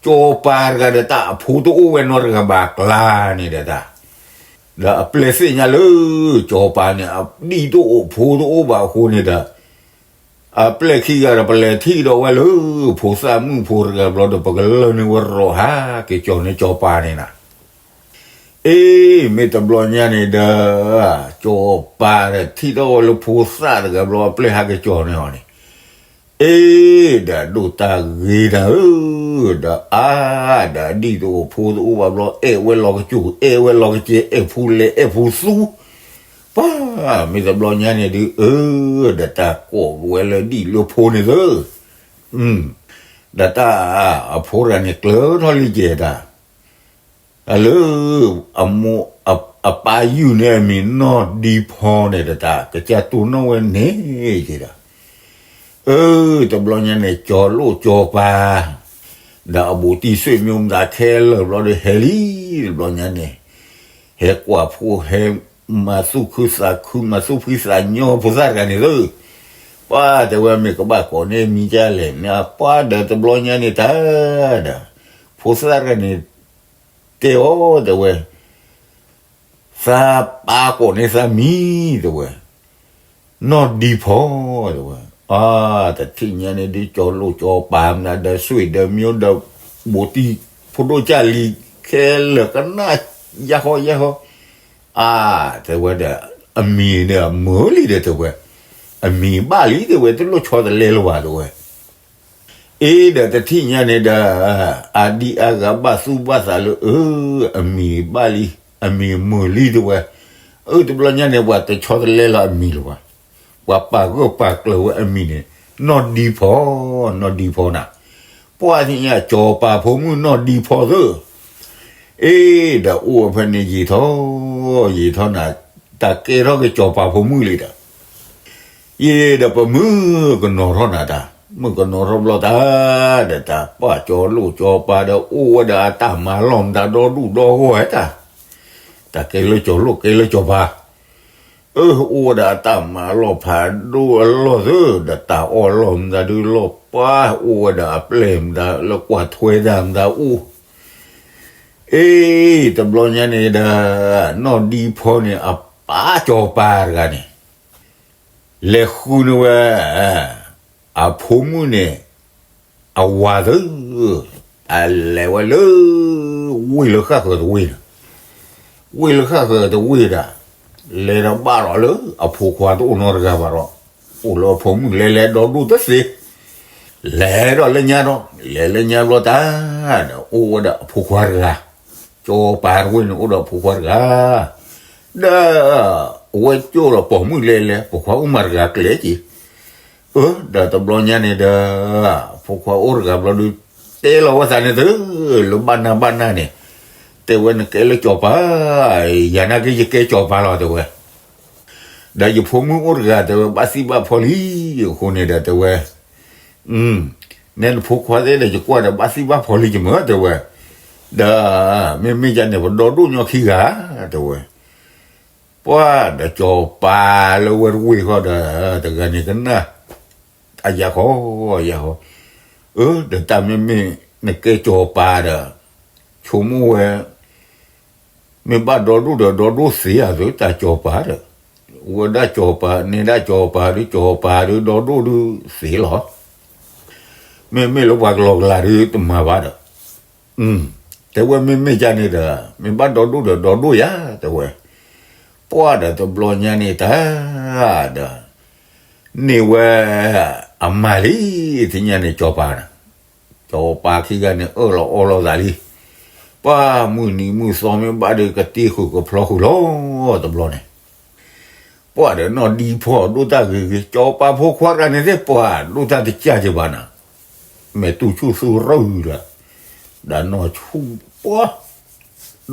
ကၠီၤပၤတဂၤဒီးတၢ်အဖိတအိၣ်ဝဲနီတဂၤဘၣ်ကျါန့ၣ်ဒီးတၢ်, ဒီးအပျဲၢ်သ့ၣ်ညါလၢ ကၠီၤပၤန့ၣ် အဒံၣ်တအိၣ်ဖိတအိၣ်ဘၣ်အဃိန့ၣ်ဒီး အပျဲၢ်ခံဂၤဒီး ပလဲၤထံၣ်ဒီးဝဲလၢ ဖိသၣ်မုၣ်ဖိတဂၤဘျီဒီး ပကလၢန့ၢ်ဝဲရီၣ်ဟးက့ၤကၠီၤန့ၢ်ကၠီၤပၤန့ၣ်နၤ, အ့ မ့ၢ်တဘျီညါန့ၣ်ဒီး ကၠီၤပၤဒီးထံၣ်ထီၣ်ဝဲလၢဖိသၣ်တဂၤဘျီ အပျဲၢ်ဟးက့ၤကၠီၤန့ၢ်အီၤန့ၣ်, အ့ ဒီးဒိၣ်တၢ်ဂ့ၤနၤဧၢ, ဒီးအါ ဒီးအဒံၣ်တအိၣ်ဖိတအိၣ်ဘၣ်ဘျီ အဲၣ်ဝဲလီၤကစူၤ အဲၣ်ဝဲလီၤကစဲ အဲၣ်ဖိလဲၣ်အဲၣ်ဖိသူ ပှၤ မ့ၢ်တဘျီညါန့ၣ်ဒုး အၢ ဒီးတၢ်ကိးဝဲလၢဒံၣ်လၢဖိန့ၣ်သၢ, ဒီးတၢ်အဖိတဂၤန့ၣ်ကျၢၤထီၣ်လံကဲၤတၢ်, တၢ်လၢ အမိၢ် အပၢ်ယုၢ်န့ၢ်အမံၤနီၢ်ဒံဖီန့ၣ်ဒီးတၢ် ကစၢ်တိၢ်နီၣ်ဝဲန့ၣ်ကဲၤဒီး အၢ တဘျီညါန့ၣ် ကၠီၤလိၣ်ကၠီၤပၤ ဒီးအဘူးတံၢ်ဆွေမျိုးမတၤခဲလၢာ်ဘျီဒီးဟဲလံ, တဘျီညါန့ၣ် ဟဲကွၢ်ဖိ ဟဲမၤသူၣ်ခုသးခု မၤသူၣ်ဖှံသးညီဖိသၣ်တဂၤန့ၣ်သၢ, ပှၤတဲဝဲမ့ၢ်ကဘၣ်ကိးန့ၢ်မံၤဒ်လဲၣ်န့ၣ် ပှၤဒီးတဘျီညါန့ၣ်တၢ်ဒီး ဖိသၣ်တဂၤန့ၣ် တဲအီၤတဲဝဲ သးပၢ်ကိးန့ၢ်သးမံၤတဲဝဲ, နီၢ်ဒံဖီတဲဝဲ, အါ တထံၣ်ညါန့ၣ်ဒ်ကၠီၤလိၣ်ကၠီၤပၤမနုၤဒီး ဆွေဒီးမျိုးဒီး ဘူးတံၢ်ဖိဒိၣ်ကၢ်လံၤခဲလၢာ်ကနၣ် ယါဟီယါဟီ, အါ တဲဝဲဒီး အမံၤဒီးမုာ်လံဒီးတဲဝဲ, အမံၤဘၣ်လံတဲဝဲ တလိၣ်ဆီတလဲလၢၤဘၣ်တဲဝဲ အ အ့ဒီးတထံၣ်ညါန့ၣ်ဒီး အဒံအါဂၤဘၣ်သူၣ်ဘၣ်သးလၢ အၢ အမံၤဘၣ်လံ, အမံၤမုာ်လံတဲဝဲ. အၢ တဘျီညါန့ၣ် ပှၤတဆီတလဲလၢအမံၤလၢၤဘၣ်. ပှၤပာ်ဂၢၢ်ပာ်ကျၢၤဝဲအမံၤန့ၣ် နီၢ်ဒံဖီ, နီၢ်ဒံဖီနၤ. ပှၤသ့ၣ်ညါ စီၤပၤဖိမုၣ်နီၢ်ဒံဖီသၢ. အ့ဒီးအိၣ်ဝဲဖဲန့ၣ်ယံာ်ထီၣ်, ယံာ်ထီၣ်နၤ, တၢ်ကဲထီၣ်က့ၤစီၤပၤဖိမုၣ်လံဒီး ယံာ်ဒီးပမုၣ်ကနီၤထီၣ်နၤတၢ်, မုၣ်ကနီၤထီၣ်ဘျီတၢ်, ဒီးတၢ်ပာ်စီၤလိၣ်စီၤပၤဒီး အိၣ်ဝဲဒီးအတၢ်မၤလီၢ်မတၤဒီဒူၣ်ဒီဂီၢ်ဝဲတၢ်, တၢ်ကဲလၢစီၤလိၣ်ကဲလၢစီၤပၤ, အၢ အိၣ်ဝဲဒီးအတၢ်မၤလီၢ်ဖးဒိၣ်အလီၢ်သၢ, ဒီးတၢ်အီၣ်လီၢ်မတၤဒုးလီၢ်ပှၢ်, အိၣ်ဝဲဒီးအပျဲၢ်မတၤလၢကွၢ်ထွဲတၢ်မတၤအိၣ်. အ့ တဘျီညါန့ၣ်ဒီး နီၢ်ဒံဖီန့ၣ် အပာ်စီၤပၤတဂၤန့ၣ် လဲၤဃုန့ၢ်ဝဲ အဖိမုၣ်န့ၣ် အဝၤသၢ, အလဲၤဝဲလၢ ဝ့ၢ်လၢဃၣ်ဃၢၤတဝ့ၢ်န့ၣ်, ဝ့ၢ်လၢဃၣ်ဃၢၤတဝ့ၢ်ဒီး လဲၤဒီးဘၣ်ဒီးလၢအဖိခွါတအိၣ်နီတဂၤဘၣ်ဒီး, အိၣ်လၢအဖိမုၣ်လဲၤလဲၤဒီဒူၣ်တသ့, လဲၤဒီးလၢညါဒီး လဲၤလၢညါဘျီတၢ်ဒီး အိၣ်ဝဲဒီးအဖိခွါတဂၤ, စီၤပၤတဝ့ၢ်န့ၣ် အိၣ်ဒီးအဖိခွါတဂၤ, ဒီးအဝဲကၠိၣ်ဒီးပိာ်မုၣ်လဲၤလဲၤ ဖိခွါအိၣ်မးတဂၤကျဲက့ၤ အၢ ဒီးတဘျီညါန့ၣ်ဒီး ဖိခွါအိၣ်တဂၤဘျီဒုး တဲလီၤဝဲသးန့ၣ်သၢ လၢဘၣ်နၢ်ဘၣ်နၢ်န့ၣ်, တဲဝဲနကဲလၢစီၤပၤ, ယၤနာ်က့ယကဲစီၤပၤလီၤတဲဝဲ, ဒီးယဖိမုၣ်အိၣ်တဂၤတဲဝဲ ဘၣ်သံၣ်ဘၣ်ဖီလံ, အဃိန့ၣ်ဒီးတဲဝဲ နဲနဖိခွါသ့ၣ်ဒီးယကွၢ်ဒီးဘၣ်သံၣ်ဘၣ်ဖီလံယမၢတဲဝဲ, ဒီးမ့မ့ၢ်ယၤန့ၣ် ပဒီဒိၣ်ညီခံဂၤ တဲဝဲ, ပှၢ်ဒီးစီၤပၤလၢဝဲတဝ့ၢ်ဃီဒီး တဂၤန့ၣ်ကနၣ် အယၤဃီ အယၤဃီ, အၢ ဒီးတၢ်မ့မ့ၢ်နကဲစီၤပၤဒီး ဆိကမိၣ်ဝဲ မ့ၢ်ဘၣ်ဒီဒိၣ်ဒီးဒီဒိၣ်သ့ဧါသၢ တၢ်စီၤပၤဒီး, ဝဲဒၣ်စီၤပၤ နဲဒၣ်စီၤပၤဒုး စီၤပၤဒုးဒီဒိၣ်ဒုးသ့လီၤ, မ့မ့ၢ်လၢပှၤကလီကလးဒုးတမၤဘၣ်ဒီး, တဲဝဲမ့မ့ၢ်ယၤန့ၣ်ဒီး မ့ၢ်ဘၣ်ဒီဒိၣ်ဒီးဒီဒိၣ်ယၤ တဲဝဲ, ပှၢ်ဒီးတဘျီညါန့ၣ်တၢ်ဒီး န့ၢ်ဝဲအမါလံ, တညါန့ၣ်စီၤပၤန့ၣ်, စီၤပၤခံဂၤန့ၣ် အၢၣ်လီၤအီလီၤသးလံ, ပှၢ်မုၢ်နံၤမုၢ်သီမ့ၢ်ဘၣ်ဒီးကတ့ဃုာ်ကဖျီဃုာ်လီၤ, တဘျီန့ၣ် ပှၢ်ဒီးနီၢ်ဒံဖီဒိၣ်တၢ်ဂ့ၤဂ့ၤ စီၤပၤဖိခွါတဂၤန့ၣ်သ့ၣ်ပှၢ်ဒိၣ်တၢ်တကၢ်က့ၤဘၣ်နၤ, မဲာ်တူၢ်ဆူၣ်သူၣ်ရၢၢ်ဒီး, ဒီးနီၢ်ဆူၣ်ပှၢ်,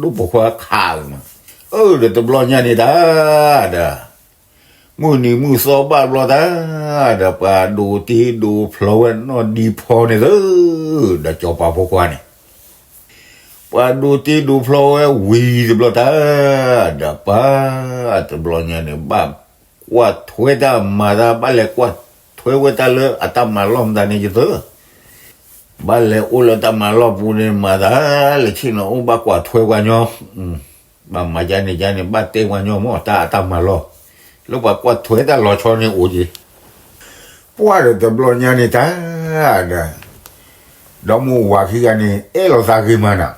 ဒိၣ်ပိာ်ခွါခးအမး, အၢ ဒီးတဘျီညါန့ၣ်တၢ်ဒီး မုၢ်နံၤမုၢ်သီဘၣ်ဘျီတၢ်, ဒီးပှၤဒိးတ့ဒိးဖျီဝဲနီၢ်ဒံဖီန့ၣ်သၢ, ဒီးစီၤပၤဖိခွါန့ၣ်, ပှၤဒိးတ့ဒိးဖျီဝဲဝံၤတဘျီတၢ်, ဒီးပှၤတဘျီညါန့ၣ် ဘၣ်ကွၢ်ထွဲတၢ်မၤတၢ် ဘၣ်လဲၤကွၢ်ထွဲဝဲတၢ်လၢအတၢ်မၤလီၢ်မတၤန့ၣ်ယသၢ ဘၣ်လဲၤအိၣ်လၢတၢ်မၤလီၢ်ပူၤန့ၣ် မၤသးလၢဆ့ၣ်နီၤအိၣ် ဘၣ်ကွၢ်ထွဲပှၤညီ, ဘၣ်မၤဒ်န့ၣ်ဒ်န့ၣ် ဘၣ်တဲပှၤညီမ့ၢ်တၢ်အတၢ်မၤလီၢ်, လၢပှၤကွၢ်ထွဲတၢ်လီၤဆီန့ၣ်အိၣ်က့ၤ, ပှၢ်ဒီးတဘျီညါန့ၣ်တၢ်ဒီး, ဒီမါဝၤခံဂၤန့ၣ် အဲၣ်လီၤသးဂ့ၤမးနၤ,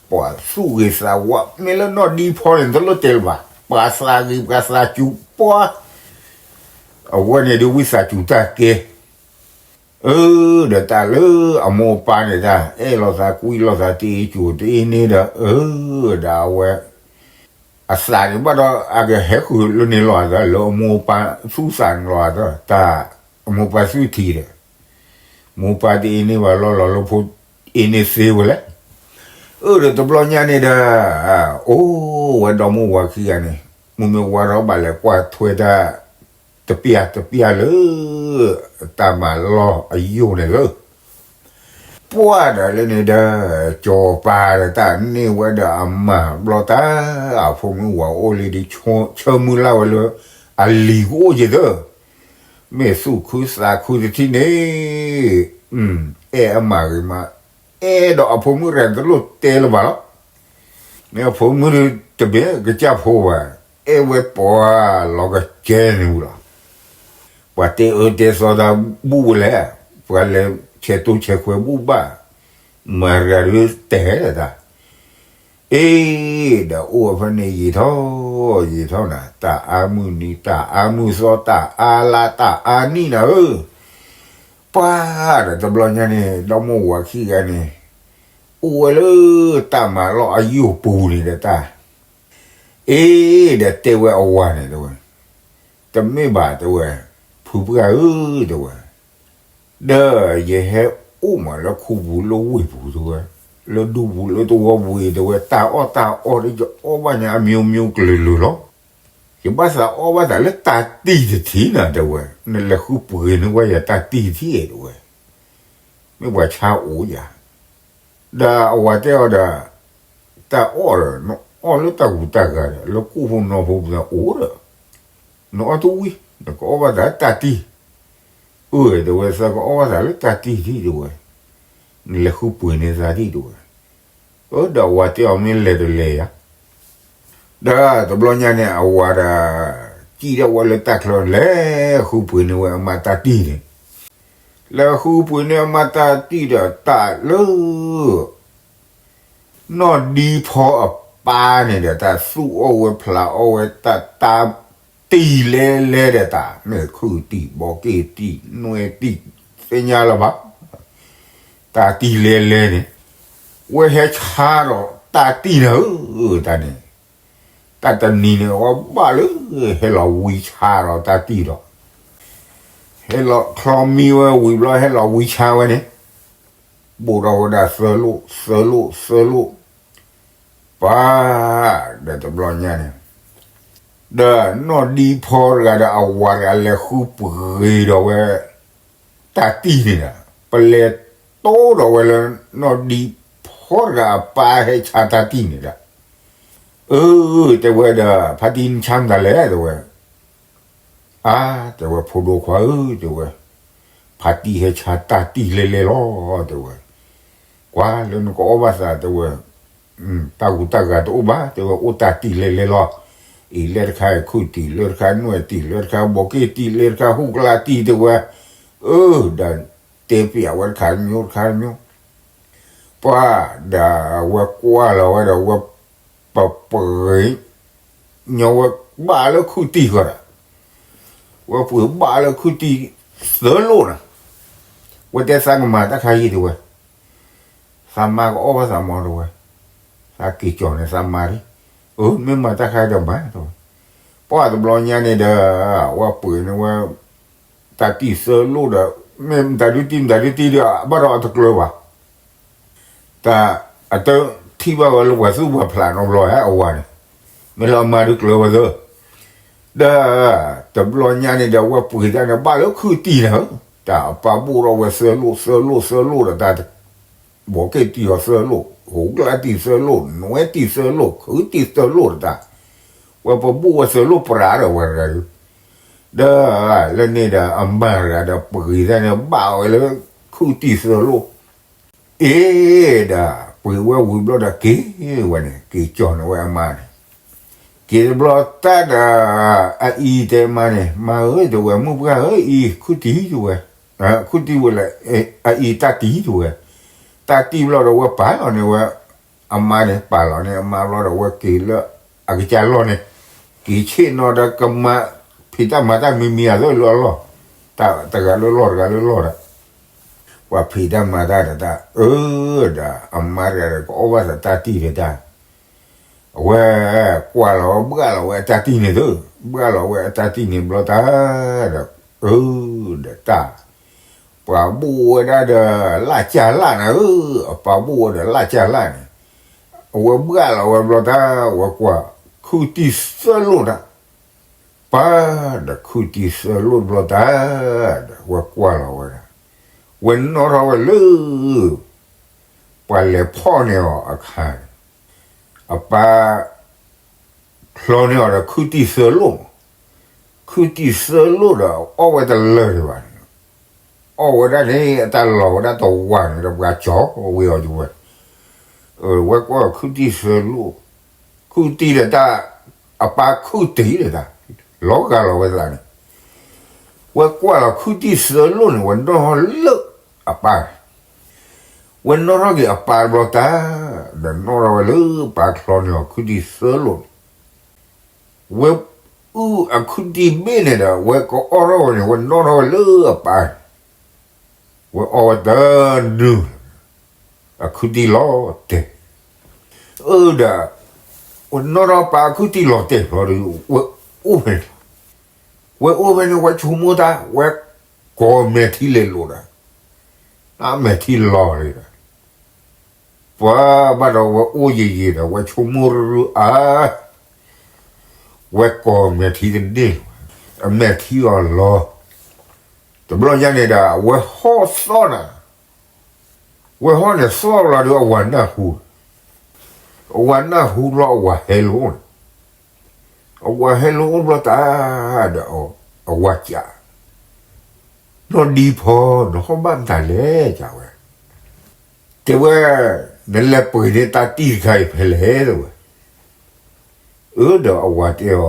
ပှၤသူၣ်ဂ့ၤသးဝါ မ့ၢ်လၢနီၢ်ဒံဖီန့ၣ် တလိၣ်တဲလၢၤဘၣ်, ပှၤသးဂ့ၤပှၤသးစူၤပှၢ်, အဝဲန့ၣ်ဒုးဝံသးစူၤတၢ်ကဲ အၢ ဒီးတၢ်လၢအမိၢ်အပၢ်န့ၣ်တၢ် အဲၣ်လိာ်သးကွံလိာ်သးတအ့ၣ်ကၠိၤတအ့ၣ်န့ၣ်ဒီး အၢ ဒီးအဝဲ အသးန့ၣ်ဘၣ်ဒီး အကဟဲဃုာ်လၢန့ၣ်လီၤသး လၢအမိၢ်အပၢ်သူၣ်သးန့ၣ်လီၤသး တၢ်အမိၢ်ပၢ်သူၣ်ထံၣ်ဒီး မိၢ်ပၢ်တအ့ၣ်န့ၢ်ဘၣ်လီၤလီၤလၢဖိအ့ၣ်န့ၢ်သ့ဝဲလဲၣ်. အၢ ဒီးတဘျီညါန့ၣ်ဒီး အိၣ်ဝဲဒီမါဝၤခံဂၤန့ၣ် မုၢ်မ့ၢ်ဝါထီၣ်ဘၣ်လဲၤကွၢ်ထွဲတၢ် တပျၢ်တပျၢ်လၢ တၢ်မၤလီၢ်အယိာ်န့ၣ်လၢ ပှၢ်ဒီးလၢန့ၣ်ဒီး ကၠီၤပၤဒီးတၢ်န့ၢ်ဝဲဒီးအမါဘျီတၢ် အဖိမုၣ်ဝၤအိၣ်လံဒီး ဆၢမုၢ်လၢ်ဝဲလၢ အလံၤကအိၣ်က့ၤသၢ မ့ၢ်သူၣ်ခုသးခုတထံၣ်န့ၣ် အဲၣ်အမါဂ့ၤမး အဲၣ်ဒီးအဖိမုၣ်တဂၤတလိၣ်တဲလၢၤဘၣ်လီၤ. မ့ၢ်အဖိမုၣ်တဘ့ၣ်ကစၢ်ဖိဘၣ် အဲၣ်ဝဲပှၤလီၤကကဲန့ၣ်ဝံၤလီၤ. ပှၤတဲအၢတဲသီတၢ်ဘူၣ်ဝဲလဲၣ်, ပှၤလဲၤဆဲးတိဆဲးခွဲးဘူၣ်ဘၣ်, မၤတဂၤဒုးတဲတၢ် အ့ ဒီးအိၣ်ဝဲဖဲန့ၣ်ယံာ်ထီၣ်ယံာ်ထီၣ်နၤ, တၢ်အါမုၢ်နံၤ တၢ်အါမုၢ်သီ တၢ်အါလါ တၢ်အါနံၣ်နၤဧၢ, ပ ပှၤဒီးတဘျီညါန့ၣ် ဒီမိၢ်ဝၤခံဂၤန့ၣ် အိၣ်ဝဲလၢတၢ်မၤလီၢ်အယိာ်ပူၤန့ၣ်ဒီးတၢ်, အ့ ဒီးတဲဝဲအဝၤန့ၣ်တဲဝဲ, တမ့ၢ်ဘၣ်တဲဝဲ, ဖုပှၢ်ဧၢ တဲဝဲ, ဒီးယဟဲအိၣ်မးလၢခူပူၤလၢဝ့ၢ်ပူၤတဲဝဲ, လၢဒူပူၤလၢသဝီပူၤအံၤတဲဝဲ, တၢ်အီၣ်တၢ်အီဒီးယအီၣ်ဘၣ်န့ၣ် အမျိုးမျိုးကလုာ်လုာ်လီၤ. ယဘၣ်သးအီၣ်ဘၣ်သးလၢတၢ်တံၢ်တထံၣ်နၤတဲဝဲ, နလဲၤဃုပှ့ၤန့ၢ်ဝဲယတၢ်တံၢ်တထံၣ်တဲဝဲ, မ့ၢ်ပှၤဆါအိၣ်ယၤ. ဒီးအဝၤတဲအီၤဒီး, တၢ်အီၣ်ဒီး နအီၣ်လၢတၢ်ကူတၢ်ဂၤဒီး လၢကိၣ်ဖိနီၢ်ဖိပူၤအိၣ်ဒီး, နအီၣ်တဝံၣ် နကအီၣ်ဘၣ်သးတၢ်တံၢ်, အၢ တဲဝဲ သးကအီၣ်ဘၣ်သးလၢတၢ်တံၢ်တထံၣ်တဲဝဲ, နလဲၤဃုပှ့ၤန့ၢ်သးတံၢ်တဲဝဲ. အၢ ဒီးအဝၤတဲအီၤမ့ၢ်လဲၤတလဲၤယၤ. ဒီးတဘျီညါန့ၣ် အဝၤဒီး စံၣ်ဒၣ်ဝဲလၢတၢ်ချၢ လဲၤဃုပှ့ၤန့ၢ်ဝဲအမါတၢ်တံၢ်န့ၣ်, လဲၤဃုပှ့ၤန့ၢ်အမါတၢ်တံၢ်ဒီးတၢ်လၢ နီၢ်ဒံဖီအပၢ်န့ၣ်ဒီး တၢ်သူၣ်အီၣ်ဝဲဖျးအီၣ်ဝဲ တၢ်တံၢ်လဲၤလဲၤဒီးတၢ် မ့ၢ်ခုၣ်တံၢ် ဘီက့ၣ်တံၢ် နွဲၣ်တံၢ် သ့ၣ်ညါလၢၤဘၣ်, တၢ်တံၢ်လဲၤလဲၤန့ၣ်, ဝဲဟဲဆါဒီးတၢ်တံၢ်န့ၣ်ဧၢ, တၢ်န့ၣ်, တၢ်တနံၤန့ၣ် အဝဲဘၣ်လၢ ဟဲလီၤဝံဆါဒီးတၢ်တံၢ်ဒီး ဟဲလီၤချီမံဝဲဝံၤဘျီ ဟဲလီၤဝံဆါဝဲန့ၣ်, ဘိၣ်ထီၣ်ဝဲဒၣ်သၢလိၣ် သၢလိၣ် သၢလိၣ်, ပှၤ, ဒီးတဘျီညါန့ၣ်, ဒီးနီၢ်ဒံဖီတဂၤဒီးအဝၤတဂၤလဲၤဃုပှ့ၤဒီးဝဲ တၢ်တံၢ်န့ၣ်ဒီး, ပလဲၤတိဒီးဝဲလၢ နီၢ်ဒံဖီတဂၤအပၢ်ဟဲဆါတၢ်တံၢ်န့ၣ်ဒီး, အၢ တဲဝဲဒီး ဖါတံၢ်နဆါမတၤလဲၣ် တဲဝဲ အါ တဲဝဲ ဖိဒိၣ်ခွါဧၢ တဲဝဲ, ဖါတံၢ်ဟဲဆါတၢ်တံၢ်လဲၤလဲၤလီၤ တဲဝဲ, ကွၢ်လၢနကအီၣ်ဘၣ်သး တဲဝဲ, တၢ်ဂူၤတၢ်ဂၤတအိၣ်ဘၣ် တဲဝဲ အိၣ်တၢ်တံၢ်လဲၤလဲၤလီၤ, အံၤလၢတခါခုၣ်တံၢ် လၢတခါနွဲၣ်တံၢ် လၢတခါဘီက့ၣ်တံၢ် လၢတခါဟူးကျါတံၢ် တဲဝဲ, အၢ ဒီးတဲပျးဝဲတခါတမျိုးတခါတမျိုး ပှၤ, ဒီးဝဲကွၢ်လီၤဝဲဒီးဝဲ ပပှ့ၤ ညီဝဲဘၣ်လၢခုၣ်တံၢ်ဃီဒီး, ဝဲပှ့ၤဘၣ်လၢခုၣ်တံၢ်သၢလိၣ်ဒီး, ဝဲတဲသးကမၤတၢ်ခါအံၤတဲဝဲ, သးမါကအီၣ်ဘၣ်သးမီၤတဲဝဲ, သးက့ၤကၠီၤန့ၣ်သးမါလံ, အၢ မ့ၢ်မၤတၢ်ခါအံၤဒီးမၤတဲဝဲ, ပှၤတဘျီညါန့ၣ်ဒီး, ဝဲပှ့ၤန့ၢ်ဝဲ တၢ်တံၢ်သၢလိၣ်ဒီး, မ့ၢ်မတၤဒုတံၢ်မတၤဒုတံၢ်ဒီး ဘၣ်ဒီးအတကျၢၤဘၣ် တၢ်အတထံၣ်ဘၣ်ဝဲလၢပှၤသူၣ်ပှၤဖျးနီတဘျီဧါ အဝၤန့ၣ်, မ့ၢ်လၢအမါဒုးကျၢၤဝဲသၢ, ဒီးတဘျီညါန့ၣ်ဒီး ဝဲပှ့ၤတၢ်န့ၣ် ဘၣ်လၢခုၣ်တံၢ်န့ၣ်ဧၢ, တၢ်အပၢ်ဘိၣ်ထီၣ်ဝဲသၢလိၣ် သၢလိၣ် သၢလိၣ်ဒီးတၢ်, ဘီက့ၣ်တံၢ်အီၤသၢလိၣ် ဟူးကျါတံၢ်သၢလိၣ် နွဲၣ်တံၢ်သၢလိၣ် ခုၣ်တံၢ်သၢလိၣ်ဒီးတၢ်, ဝဲပဘိၣ်ဝဲသၢလိၣ်ပြးဒီးဝဲတဂၤအံၤ, ဒီးလၢန့ၣ်ဒီးအမါတဂၤဒီးပှ့ၤတၢ်န့ၣ် ဘၣ်ဝဲလၢခုၣ်တံၢ်သၢလိၣ် အ့ ဒီး ပှ့ၤဝဲဝံၤဘျီဒီးက့ၤဝဲန့ၣ် က့ၤကၠီၤန့ၢ်ဝဲအမါန့ၣ်, က့ၤတဘျီတၢ်ဒီး အအံၤတဲအမါန့ၣ် မါဧၢ တဲဝဲ မုၣ်ပှၢ်ဧၢ အံၤ ခုၣ်တံၢ်တဲဝဲ, ခုၣ်တံၢ်ဝဲလဲၣ်, အအံၤတၢ်တံၢ်တဲဝဲ, တၢ်တံၢ်ဘျီဒီးဝဲပာ်လီၤန့ၢ်ဝဲ အမါန့ၣ် ပာ်လီၤန့ၢ်အမါဘျီဒီးဝဲက့ၤလၢ အကစၢ်လီၢ်န့ၣ်, က့ၤဆ့ၣ်နီၤဒီးကမၤ ဖံးတၢ်မၤတၢ်မံၤမံၤအသိးလၢအလီၢ်, တဂၤလၢလီၢ်တဂၤလၢလီၢ်ဒီး ပှၤဖံးတၢ်မၤတၢ်ဒီးတၢ် အၢ ဒီး အမါတဂၤဒီးကအီၣ်ဘၣ်သးတၢ်တံၢ်ဒီးတၢ်, အဝဲကွၢ်လီၤဝဲဘှၣ်လီၤဝဲအတၢ်တံၢ်န့ၣ်သၢ, ဘှၣ်လီၤဝဲအတၢ်တံၢ်န့ၣ်ဘျီတၢ်ဒီး, အၢ ဒီးတၢ်, ပှၤဘိၣ်ဝဲဒၣ်ဒီး လၢ်ကၢ်လၢ်န့ၣ်ဧၢ, အပၢ်ဘိၣ်ဝဲဒီးလၢ်ကၢ်လၢ်န့ၣ်, အဝဲဘှၣ်လီၤဝဲဘျီတၢ် အဝဲကွၢ် ခုၣ်တံၢ်သၢလိၣ်တၢ် ပၢ်, ဒီးခုၣ်တံၢ်သၢလိၣ်တဘျီတၢ်, ဒီးဝဲကွၢ်လီၤဝဲဒၣ်, ဝဲနီၣ်ထီၣ်ဝဲလၢ ပှၤလဲၤဖီၣ်န့ၢ်အီၤအခါန့ၣ်, အပၢ် ချီန့ၢ်အီၤဒီးခုၣ်တံၢ်သၢလိၣ်, ခုၣ်တံၢ်သၢလိၣ်ဒီးအီၣ်ဝဲတလၢာ်ဒံးဘၣ်န့ၣ်, အီၣ်ဝဲဒၣ်န့ၣ် အတၢ်လီၤဝဲဒၣ်တဝၤန့ၣ်ဒီးပှၤကၠီၤဝဲအီၤဒံးဝဲ ဝဲကွၢ်ခုၣ်တံၢ်သၢလိၣ်, ခုၣ်တံၢ်ဒီးတၢ်, အပၢ်ခုၣ်တံၢ်ဒီးတၢ်, လီၤဂာ်လီၤဝဲသးန့ၣ်, ဝဲကွၢ်လီၤခုၣ်တံၢ်သၢလိၣ်န့ၣ် ဝဲနီၣ်ထီၣ်လၢအပၢ်, ဝဲနီၣ်ထီၣ်က့ၤအပၢ်တဘျီတၢ်, ဒီးနီၣ်ထီၣ်ဝဲလၢပၢ်ချီန့ၢ်အီၤခုၣ်တံၢ်သၢလိၣ်န့ၣ် ဝဲအုၣ်အခုၣ်တံၢ်ဘ့ၣ်န့ၣ်ဒီး ဝဲကအီၣ်ထီၣ်ဝဲန့ၣ် ဝဲနီၣ်ထီၣ်ဝဲလၢအပၢ်န့ၣ်, ဝဲအီၣ်ဝဲတနုာ်, အခုၣ်တံၢ်လီၤတဲာ်, အၢဒီး, ဝဲနီၢ်ထီၣ်ပၢ်အခုၣ်တံၢ်လီၤတဲာ်ဘျီဒီး, ဝဲအိၣ်ဖဲန့ၣ်, ဝဲအိၣ်ဖဲန့ၣ် ဝဲဆိကမိၣ်တၢ် ဝဲကိးမဲာ်ထံလဲၤလိာ်ဒီး, အမဲာ်ထံလီၤလံဒီး ပှၤဘၣ်ဒီးဝဲအိၣ်ယံာ်ယံာ်ဒီး ဝဲဆိကမိၣ်အါ, ဝဲကိးမဲာ်ထံတန့ၢ်လီၤ, အမဲာ်ထံအီၤလီၤ, တဘျီညါန့ၣ်ဒီး ဝဲဟီၣ်သီၣ်နၤ, ဝဲဟီၣ်န့ၣ်သီၣ်လီၤဒီး အဝၤနၢ်ဟူ, အဝၤနၢ်ဟူဘျီ အဝၤဟဲလီၤအိၣ်န့ၣ်, အဝၤဟဲလီၤအိၣ်ဘျီတၢ်ဒီး အဝၤစံး, နီၢ်ဒံဖီ နဟီၣ်ဘၣ်မတၤလဲၣ် စံးဝဲ တဲဝဲ, နလဲၤပှ့ၤန့ၢ်တၢ်တံၢ်တခါအံၤဖဲလဲၣ် တဲဝဲ, အၢဒီးအဝၤတဲအီၤ,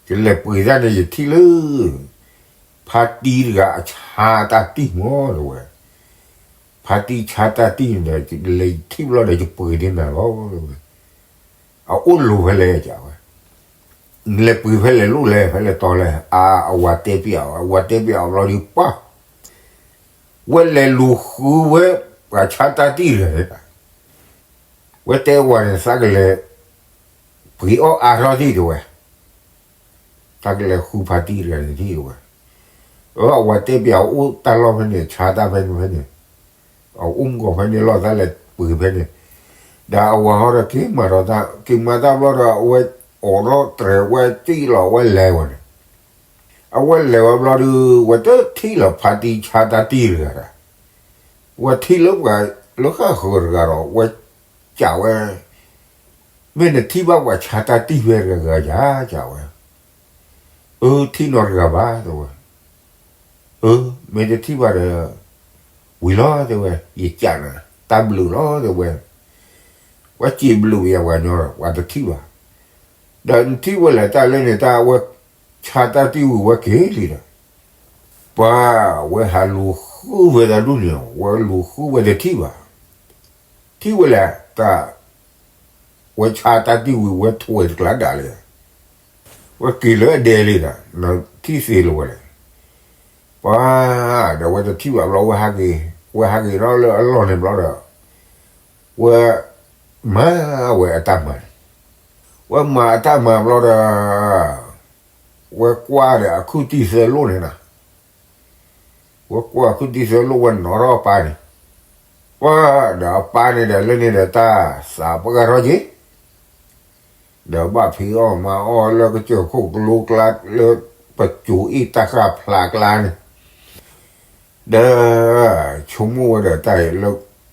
ယလဲၤပှ့ၤတၢ်န့ၣ် ယထံၣ်လၢ ဖါတံၢ်တဂၤအဆါတၢ်တံၢ်မၢ တဲဝဲ, ဖါတံၢ်ဆါတၢ်တံၢ်န့ၣ်ဒီး လဲၤထံၣ်ဘျီဒီး ယပှ့ၤန့ၢ်နၤလီၤ တဲဝဲ, အအိၣ်လီၤဖဲလဲၣ် စံးဝဲ, နလဲၤပှ့ၤဖဲလဲၣ်လိၣ်လဲၣ် ဖဲလဲၣ်တီလဲၣ် အါ အဝၤတဲပျးအီၤ အဝၤတဲပျးအီၤဘျီဒီး ပှၤ ဝဲလဲၤလူၤဃုဝဲ ပှၤဆါတၢ်တံၢ်တဂၤန့ၣ်, ဝဲတဲဝၤန့ၣ် သးကလဲၤ ပှ့ၤအီၣ်အါထီၣ်ထံၣ် တဲဝဲ, သးကလဲၤဃုဖါတံၢ်တဂၤန့ၣ်ထံၣ် တဲဝဲ, အၢ အဝၤတဲပျးအီၤအိၣ်တၢ်လီၢ်ဖဲန့ၣ် ဆါတၢ်ဖဲန့ၣ်ဖဲန့ၣ်, အအိၣ်မုၢ်ကီၢ်ဖဲန့ၣ်လီၤ သးလဲၤပှ့ၤဖဲန့ၣ်, ဒီးအဝၤဟီဒီးက့ၤမၤဒီးတၢ် က့ၤမၤတၢ်ဘျီဒီး အဝဲအိးထီၣ်တြဲၤ ဝဲစံၣ်လီၤ ဝဲလဲၤဝဲန့ၣ်, အဝဲလဲၤဝဲဘျီဒီး ဝဲတထံၣ်လၢၤဖါတံၢ်ဆါတၢ်တံၢ်တဂၤဒီး, ဝဲထံၣ်လၢပှၤလၢဃၣ်ဃၢၤတဂၤဒီး ဝဲစံးဝဲ, မ့ၢ်နထံၣ်ဘၣ်ပှၤဆါတၢ်တံၢ်ဖဲတဂၤဧါ စံးဝဲ, အၢ ထံၣ်နီတဂၤဘၣ် တဲဝဲ, အၢ မ့ၢ်တထံၣ်ဘၣ်ဒီး ဝံၤလီၤ တဲဝဲ, ယစံးနၤ တၢ်ဘျုးလီၤ တဲဝဲ, ဝဲစံးဘျုးယၤပှၤညီဒီး ပှၤတထံၣ်ဘၣ်, ဒီးနထံၣ်ဝဲလဲၣ်တၢ်လၢန့ၣ် တၢ်ဝဲဆါတၢ်တံၢ်ဝံၤဝဲက့ၤလံဒီး, ပှၤ ဝဲဟးလူၤဃုဝဲတၢ်ဒ်န့ၣ် ဝဲလူၤဃုဝဲတထံၣ်ဘၣ်, ထံၣ်ဝဲလဲၣ် တၢ် ဝဲဆါတၢ်တံၢ်ဝံၤ ဝဲထွဲတကျါဒၣ်လဲာ်, ဝဲက့ၤလၢအဒဲလံဒီး နထံၣ်သ့လၢၤဝဲလဲၣ်, ပှၤ ဒီးဝဲတထံၣ်ဘၣ်ဘျီ ဝဲဟးက့ၤ, ဝဲဟးက့ၤထီၣ်လၢအလီၢ်န့ၣ်ဘျီဒီး, ဝဲ မၤဝဲအတၢ်မၤန့ၣ်, ဝဲမၤအတၢ်မၤဘျီဒီး ဝဲကွၢ်ဒီးအခုၣ်တံၢ်သၢလိၣ်န့ၣ်နီၤ, ဝဲကွၢ်အခုၣ်တံၢ်သၢလိၣ် ဝဲနီၣ်ထီၣ်အပၢ်န့ၣ်, ပှၤ ဒီးအပၢ်န့ၣ်ဒီး လၢန့ၣ်ဒီးတၢ်သးပှၢ်ထီၣ်က့ၤ, ဒီးဘၣ်ဖံးအီၣ်မၤအီၣ်လၢကစၢၢ်ခိၣ်ကလိကျါ လၢပစိၤအ့ၣ်တၢ်ဃၣ်ဖျးကျါန့ၣ်, ဒီး ဆိကမိၣ်ဝဲဒီးတၢ်အံၤလၢ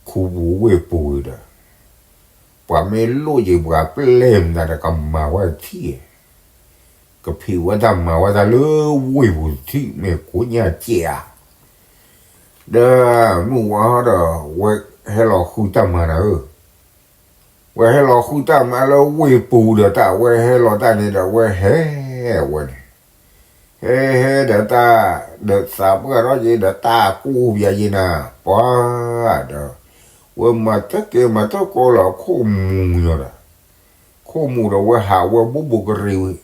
ခူပူၤဝ့ၢ်ပူၤဒီး, ပှၤမ့ၢ်လိၣ်ယံၤပှၤပျဲၢ်မတၤဒီး ကမၤဝဲတထံၣ်, ကဖံးဝဲတၢ်မၤဝဲတၢ်လၢဝ့ၢ်ပူၤတထံၣ် မ့ၢ်ကိးညါကဲးဧါ, ဒီးမုၢ်ဝါဟီဒီး ဝဲဟဲလီၤဃုတၢ်မၤနၤဧၢ, ဝဲဟဲလီၤဃုတၢ်မၤလၢဝ့ၢ်ပူၤဒီးတၢ် ဝဲဟဲလီၤတၢ်န့ၣ်ဒီး ဝဲဟဲဝဲန့ၣ်, ဟဲဟဲဒီးတၢ် ဒီးသးပှၢ်ထီၣ်က့ၤဒီးတၢ်ကိၢ်ပယၤယံၤနၤ, ပှၤ ဒီး ဝဲမၤတၢ်ကဲမၤတၢ်ကီလၢအခိၣ်မူၤညီဒီး, ခိၣ်မူၤဒီးဝဲဟးဝဲဘိၣ်ဘိၣ်ကရံၤဝံၤ,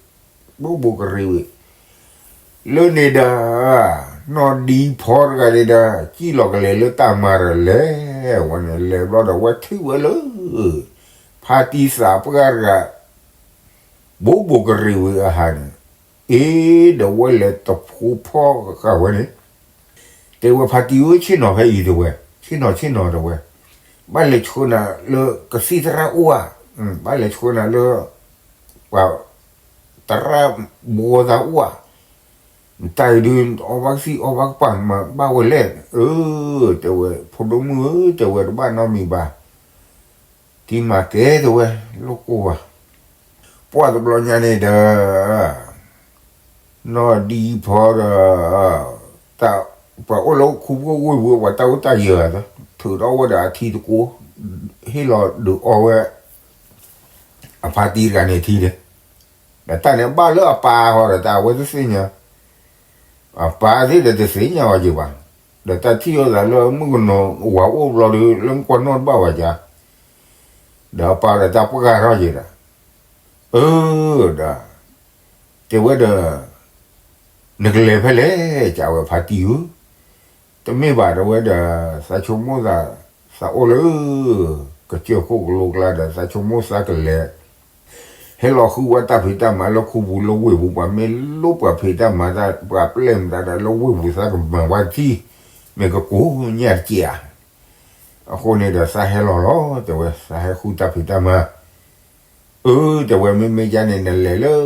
ဘိၣ်ဘိၣ်ကရံၤဝံၤ လၢန့ၣ်ဒီး နီၢ်ဒံဖီတဂၤန့ၣ်ဒီး စံၣ်လီၤကလဲၤလၢတၢ်မၤဒီးလဲၤဝဲန့ၣ် လဲၤဘျီဒီးဝဲထံၣ်ဝဲလၢ ဖါတံၢ်သးပှၢ်တဂၤ ဘိၣ်ဘိၣ်ကရံၤဝံၤအဟးန့ၣ်, အ့ ဒီးဝဲလဲၤတဖိဖီဃာ်ဝဲန့ၣ်, တဲဝဲဖါတံၢ်ဧၢ ဆ့ၣ်နီၤဖဲအံၤတဲဝဲ, ဆ့ၣ်နီၤဆ့ၣ်နီၤတဲဝဲ, ဘၣ်လဲၤဆှၢနၤလၢကသံၣ်သရၣ်အိၣ်ဧါ, ဘၣ်လဲၤဆှၢနၤလၢ ပှၤ သရၣ်ဘိသးအိၣ်ဧါ, နတၢ်အံၤဒုး အီၣ်ဘၣ်ကသံၣ်အီၣ်ဘၣ်ကပၤမၤဘၣ်ဝဲလဲၣ်, အၢ တဲဝဲ ဖိဒိၣ်မုၣ်ဧၢ တဲဝဲ တဘၣ်နီတမံၤဘၣ်, တံၤမၤကဲတဲဝဲ လိၣ်ကိၢ်ဘၣ်, ပှၢ်တဘျီညါန့ၣ်ဒီး နီၢ်ဒံဖီဒီး တၢ် ပှၤအိၣ်လၢခိပူၤဝ့ၢ်ပူၤ ပှၤတၢ်အိၣ်တၢ်ယၢၤ ထုးထီၣ်ဝဲဒီးအထံတကိး ဟ့ၣ်လီၤဒုးအီၣ်ဝဲ အဖါတံၢ်တဂၤန့ၣ်ထံန့ၣ်, ဒီးတၢ်န့ၣ်ဘၣ်လၢအပၢ်ဃီဒီးတၢ်အဝဲတသ့ၣ်ညါ, အပၢ်သ့ၣ်ဒီးတသ့ၣ်ညါဝဲယံၤဘၣ်, ဒီးတၢ်ထံၣ်အီၣ်သးလၢမုၣ်ကနီၤဝၤအိၣ်ဘျီဒီး လၢမုၣ်ကနီၤတဘၣ်ဝဲကါ, ဒီးအပၢ်ဒီးတၢ်ပှၢ်ထီၣ်ယံၤဒီး, အၢ ဒီး တဲဝဲဒီး နကလဲၤဖဲလဲၣ် ကးဝဲဖါတံၢ်ဧၢ, တမ့ၢ်ဘၣ်တဲဝဲဒီး သးဆိကမိၣ်သး သးအိၣ်လၢ ကစၢၢ်ခိၣ်ကလိကျါဒီး သးဆိကမိၣ်သးကလဲၤ ဟဲလီၤဃုဝဲတၢ်ဖံးတၢ်မၤလၢခူပူၤလၢဝ့ၢ်ပူၤ ပှၤမ့ၢ်လိၣ်ပှၤဖံးတၢ်မၤတၢ် ပှၤပျဲၢ်မတၤဒီးလၢဝ့ၢ်ပူၤသးကမၤဝဲတထံၣ် မ့ၢ်ကကိးညၣ်တက့ၢ်ဧါ. အဃိန့ၣ်ဒီးသးဟဲလီၤလီၤ တဲဝဲ သးဟဲဃုတၢ်ဖံးတၢ်မၤ အၢ တဲဝဲ မ့မ့ၢ်ဒ်န့ၣ် နလဲၤလၢ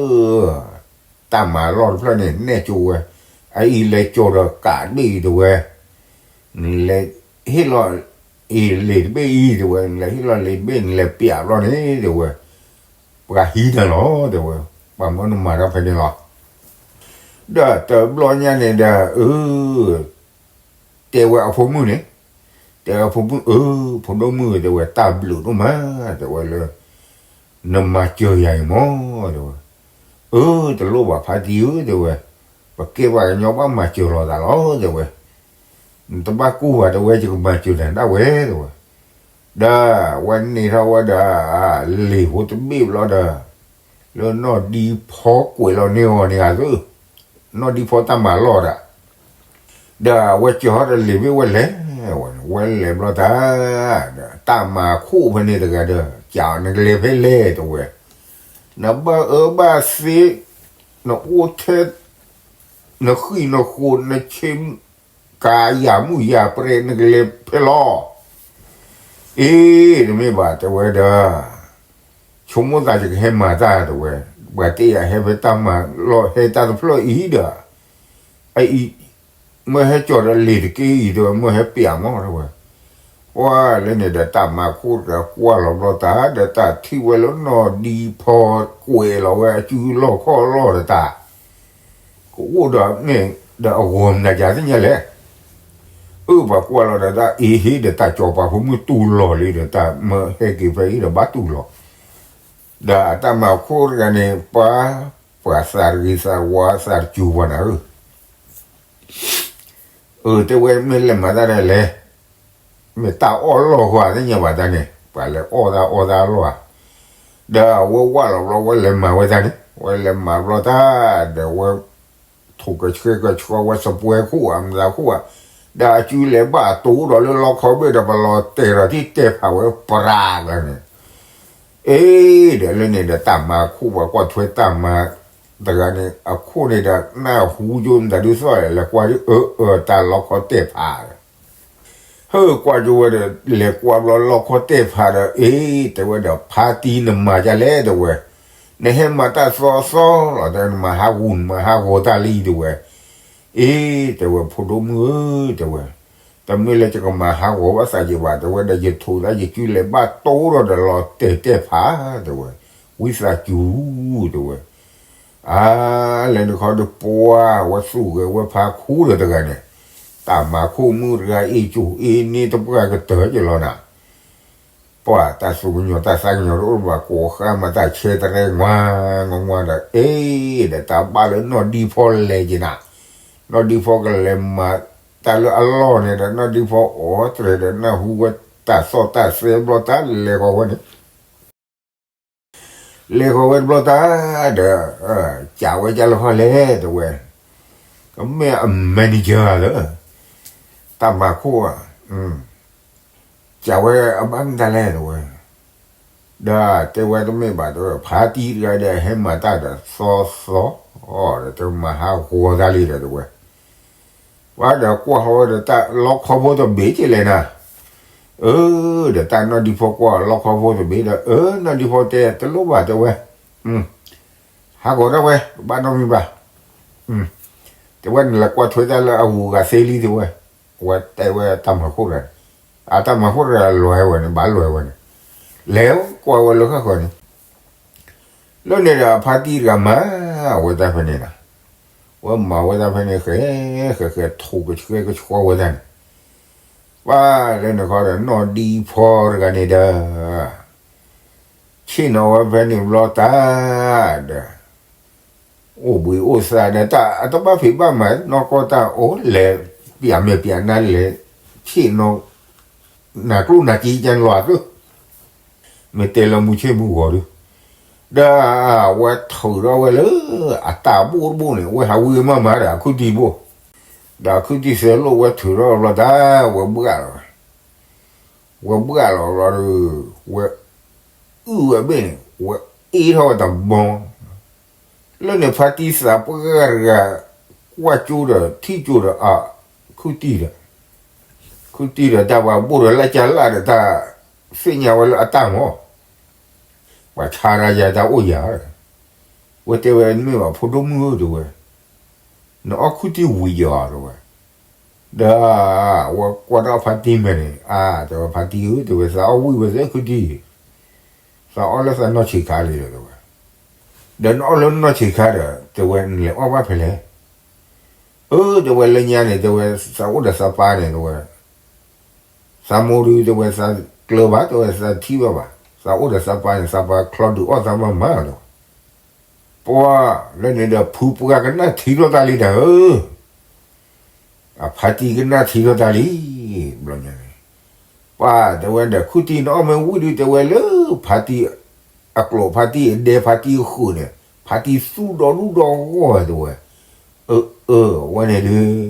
တၢ်မၤလီၢ်တဖျၢၣ်န့ၣ် နဲၣ်ကၠိဝဲ, အအံၤလဲၤကၠိဒီးကးတဘ့ၣ်အံၤ တဲဝဲ, နလဲၤဟ့ၣ်လီၤအံၤလံာ်တဘ့ၣ်အံၤ တဲဝဲ, နလဲၤဟ့ၣ်လီၤလံာ်တဘ့ၣ် နလဲၤပျးဘျီန့ၣ် တဲဝဲ, ပှၤဟံးနၤလီၤ တဲဝဲ, ပှၤမၢနမၤတၢ်ဖဲန့ၣ်လီၤ. ဒီးတဘျီညါန့ၣ်ဒီး အၢ တဲဝဲအဖိမုၣ်န့ၣ်, တဲဝဲအဖိမုၣ် အၢ ဖိဒိၣ်မုၣ် တဲဝဲ တၢ်ဘျုးဒိၣ်မး တဲဝဲလၢ နမၤစၢၤယၤအံၤမး တဲဝဲ, အၢ တလိၣ်ဘၣ်ဖါတံၢ်ဧၢ တဲဝဲ, ပကဲပှၤကညီဘၣ်မၤစၢၤလီၤသးလီၤ တဲဝဲ, နတဘၣ်ကူၣ်ဘၣ် တဲဝဲ ယကမၤစၢၤနၤဒၣ်ဝဲ တဲဝဲ, ဒီးဝဲန့ၢ်ထီၣ်ဝဲဒီး လံာ်ဖိတဘ့ၣ်ဘျီဒီး လၢနီၢ်ဒံဖီကွဲးလီၤန့ၢ်အီၤန့ၣ်ဂၤသ့ၣ်, နီၢ်ဒံဖီတၢ်မၤလီၢ်ဒၣ် ဒီးအဝဲစၢၤထီၣ်ဒီးလံာ်ဘ့ၣ်ဝဲလဲၤ, ဝဲလဲၤဘျီတၢ်, ဒီးတၢ်မၤခိၣ်ဖဲန့ၣ်တဂၤဒီး ကးအီၤ နကလဲၤဖဲလဲၣ် တဲဝဲ, နဘၣ်အၢဘၣ်သီ, နအိၣ်ထဲ, နဃံၣ်နဃိး နဆ့, ကၤယၤမုၣ်ယၤပြဲး နကလဲၤဖဲလဲၣ် အ့ တမ့ၢ်ဘၣ် တဲဝဲဒီး ဆိကမိၣ်သးယကဟဲမၤတၢ် တဲဝဲ, ပှၤတဲယၤဟဲဖဲတၢ်မၤလီၢ် ဟဲတၢ်တဖျၢၣ်အံၤဒီး အအံၤ မ့ၢ်ဟဲကၠီၤဒီးလံာ်တက့ၢ်အံၤ တဲဝဲ, မ့ၢ်ဟဲပျးမး တဲဝဲ, ပှၤလၢန့ၣ်ဒီး တၢ်မၤခိၣ်တဂၤကွၢ်လီၤဘျီတၢ် ဒီးတၢ်ထံၣ်ဝဲလၢနီၢ်ဒံဖီကွဲးလီၤဝဲအစုလီၢ်ခီၣ်လီၢ်ဒီးတၢ် ကအိၣ်ဒီးမ့ၢ်ဒီးအဂီၤမနုၤကသ့ၣ်ညါလဲၣ်. အၢ ပှၤကွၢ်လီၤဒီးတၢ်အ့ဟ့ဒီး တၢ်စီၤပၤဖိမုၣ်တူၢ်လီၤလံဒီး တၢ်မၢဟဲက့ၤဖဲအံၤဒီးဘၣ်တူၢ်လီၤ, ဒီးတၢ်မၤခိၣ်တဂၤန့ၣ် ပှၤ ပှၤသးတဂ့ၤသးဝါသးတစူၤပှၤနၤဧၢ အၢ တဲဝဲ မ့ၢ်လဲၤမၤတၢ်ဒီးလဲၤ, မ့ၢ်တၢ်အီၣ်လီၢ်ဃီသ့ၣ်ညါဘၣ်တၢ်န့ၣ် ပှၤလဲၤအီၣ်တၢ်အီၣ်တၢ်အလီၢ်ဧါ, ဒီးအဝဲဝၢ်လီၤဘျီ ဝဲလဲၤမၤဝဲတၢ်န့ၣ် ဝဲလဲၤမၤဘျီတၢ် ဒီးဝဲ ထိၣ်ကဆှဲကဆှီဝဲစပွဲခိၣ်ဧါ မတၤခိၣ်ဧါ, ဒီးအစုလဲၤဘၣ်တိၢ်ဒီးလၢလီခီဘ့ၣ်ဒီး ပလီၤတဲာ်ဒီးထံၣ်တဲဖးဝဲပရၤကျါန့ၣ် အ့ ဒီးလၢန့ၣ်ဒီးတၢ်မၤခိၣ်ပှၤကွၢ်ထွဲတၢ်မၤ တဂၤန့ၣ် အခိၣ်န့ၣ်ဒီး နၢ်ဟူယိမတၤဒုးသီၣ်လဲၣ် လဲၤကွၢ်ဒ်အၢ အၢ တၢ်လီခီတဲာ်ဖးဒီး ဟၢကွၢ်ကၠိဝဲဒီး လဲၤကွၢ်ဘျီလီခီတဲာ်ဖးဒီး အ့ တဲဝဲဒီး ဖါတံၢ်နမၤဒ်လဲၣ် တဲဝဲ, နဟဲမၤတၢ်သီသီလီၤ တဲ နမၤဟးဂူာ် နမၤဟးဂီၤတၢ်လံ တဲဝဲ, အ့ တဲဝဲ ဖိဒိၣ်မုၣ်ဧၢ တဲဝဲ, တမ့ၢ်လၢယကမၤဟးဂီၤဘၣ်သးယဘၣ် တဲဝဲဒီး ယထိၣ်သးယစုလဲၤဘၣ်တိၢ်ဒီးဒီးလီၤတဲာ်တဲာ်ဖး တဲဝဲ, ဝံသးစူၤ တဲဝဲ အါ လဲၤနခီဒီးပှၢ်ဝဲသူၣ်ဂဲၤဝဲဖါခူဒီးတဂၤန့ၣ်, တၢ်မၤခိၣ်မုၣ်တဂၤအ့ၣ်ကၠိအ့ၣ်န့ၢ်တပှၢ်ကတၢၢ်က့ၤလီၤနၤ, ပှၢ်တၢ်သူၣ်ကညီၤတၢ်သးကညီၤတအိၣ်ဘၣ် ကိးဃာ်မၤတၢ်ဆဲတရဲငွါငွါဒီး အ့ၣ် ဒီးတၢ်ဘၣ်လၢနီၢ်ဒံဖီလဲၤက့ၤနၤ, နီၢ်ဒံဖီကလဲၤမၤတၢ်လၢအလီၢ်န့ၣ်ဒီး နီၢ်ဒံဖီအီၣ်တြဲၤဒီးနၢ်ဟူဝဲတၢ်သီၣ်တၢ်သဲဘျီတၢ်လဲၤဃီၤဝဲန့ၣ် လဲၤဃီၤဝဲတဘျီတၢ်ဒီး ကးဝဲဒ်လဲၣ်ဃီလဲၣ် တဲဝဲ, ကမ့ၢ်အ manager လၢ တၢ်မၤခိၣ်ဧါ, ကးဝဲအဘၣ်မတၤလဲၣ် တဲဝဲ, ဒီးတဲဝဲတမ့ၢ်ဘၣ် တဲဝဲ ဖါတံၢ်တဂၤဒီးဟဲမၤတၢ်ဒီးသီသီ ဒီးတမၤဟးဂီၤတၢ်လံဒီး တဲဝဲ ပှၤဒီးကွၢ်ဃီဝဲဒီးတၢ်လီခီဖိတဘ့ၣ်က့ၤလဲၣ်နၤ, အၢ ဒီးတၢ်နီၢ်ဒံဖီကွၢ်လီခီဖိတဘ့ၣ်ဒီး အၢ နီၢ်ဒံဖီတဲ တလိၣ်ဘၣ် တဲဝဲ, ဟးဂီၤတၢ်ဝဲ ဘၣ်နီတမံၤဘၣ်, တဲဝဲ နလဲၤကွၢ်ထွဲတၢ်လၢအဂုၤအဂၤသ့လံ တဲဝဲ, ဝဲတဲဝဲတၢ်မၤခိၣ်တဂၤ, အတၢ်မၤခိၣ်တဂၤလဲၤဝဲန့ၣ် ဘၣ်လဲၤဝဲန့ၣ်, လဲၤကွၢ်ဝဲလၢဃၣ်ဃၢၤန့ၣ် လၢန့ၣ်ဒီးဖါတံၢ်တဂၤမၤဝဲတၢ်ဖဲန့ၣ်လီၤ, ဝဲမၤဝဲတၢ်ဖဲန့ၣ် ဃဲ ဃဲ ဃဲ ထိၣ်ကဆှဲကဆှီဝဲတၢ်န့ၣ်, ပှၤလၢန့ၣ်ဃီဒီး နီၢ်ဒံဖီတဂၤန့ၣ်ဒီး ဆ့ၣ်နီၤဝဲဖဲန့ၣ်ဘျီတၢ်ဒီး အိၣ်ဘှံးအိၣ်သါဒီးတၢ်အတဘၣ်ဖံးဘၣ်မၤ နီၢ်ကီၢ်တၢ်အိၣ်လဲၤ ပျးမဲာ်ပျးနါလဲၤ ဆ့ၣ်နီၤ နၢ်ကျိၣ်နၢ်က့ကၢလီၤသၢ မ့ၢ်တဲလၢမူဆ့ၣ်မူဂီၤဒုး, ဒီးအဝဲထုးထီၣ်ဝဲလၢ အတၢ်ဘိၣ်တဘိၣ်န့ၣ် အဝဲဟးဝံမၤမၤဒီးအခုၣ်တံၢ်ဘိၣ်, ဒီးခုၣ်တံၢ်သၢလိၣ်ဝဲထုးထီၣ်ဘျီတၢ် ဝဲဘှၣ်လီၤဝဲ, ဝဲဘှၣ်လီၤဘျီဒီး ဝဲအုၣ်ဝဲဘ့ၣ်န့ၣ် ဝဲအ့ၣ်ထီၣ်ဝဲတဘီ, လၢန့ၣ်ဖါတံၢ်သးပှၢ်တဂၤ ကွၢ်ကၠိဒီးထံၣ်ကၠိဒီး အ ခုၣ်တံၢ်ဒီး ခုၣ်တံၢ်ဒီးတၢ်ပှၤဘိၣ်ဒီးလၢကၢ်လၢ်ဒီး တၢ်သ့ၣ်ညါဝဲလၢအတၢ်မီၤ ပှၤဆါတၢ်ယၤတၢ်အိၣ်ယၤ, ဝဲတဲဝဲမ့ၢ်ဘၣ်ဖိဒိၣ်မုၣ်ဧၢ တဲဝဲ, နအီၣ်ခုၣ်တံၢ်ဝံၤယီၤ တဲဝဲ, ဒီး ဝဲကွၢ်ထီၣ်ဖါတံၢ်မဲာ်န့ၣ် အါ တဲဝဲ ဖါတံၢ်ဧၢ တဲဝဲ သးအီၣ်ဝံၤဝဲသ့ၣ်ခုၣ်တံၢ်, သးအီၣ်လၢသးနီၢ်ဆံးခါလံဒီး တဲဝဲ, ဒီးနအီၣ်လၢနီၢ်ဆံးခါဒီး တဲဝဲ နလဲၤအီၣ်ဘၣ်ဖဲလဲၣ်, အၢ တဲဝဲ လၢညါန့ၣ် တဲဝဲ သးအိၣ်ဒီးသးပၢ်န့ၣ် တဲဝဲ သးမိၢ်ဒုး တဲဝဲ သးကျၢၤဘၣ် တဲဝဲ သးထံၣ်ဘၣ်ဘၣ် သးအိၣ်ဒီးသးပၢ်န့ၣ် သးပၢ်ချီဒုးအီၣ်သးမးမး တဲဝဲ, ပှၤ လၢန့ၣ်ဒီးဖုပှၢ်ကနၣ်ထံထီၣ်တၢ်လံတၢ်ဧၢ, အဖါတံၢ်ကနၣ်ထံထီၣ်တၢ်လံ, ဘျီညါန့ၣ် ပှၤ တဲဝဲဒီး ခုၣ်တံၢ်နအီၣ်မ့ၢ်ဝံၤဒုး တဲဝဲလၢဖါတံၢ် အကျိာ်ဖါတံၢ်အဒဲ ဖါတံၢ်အဃုာ်န့ၣ် ဖါတံၢ်သူၣ်ဒီဒူၣ်ဒီဂီၢ် တဲဝဲ, အၢ အၢ ဝဲန့ၣ်ဒုး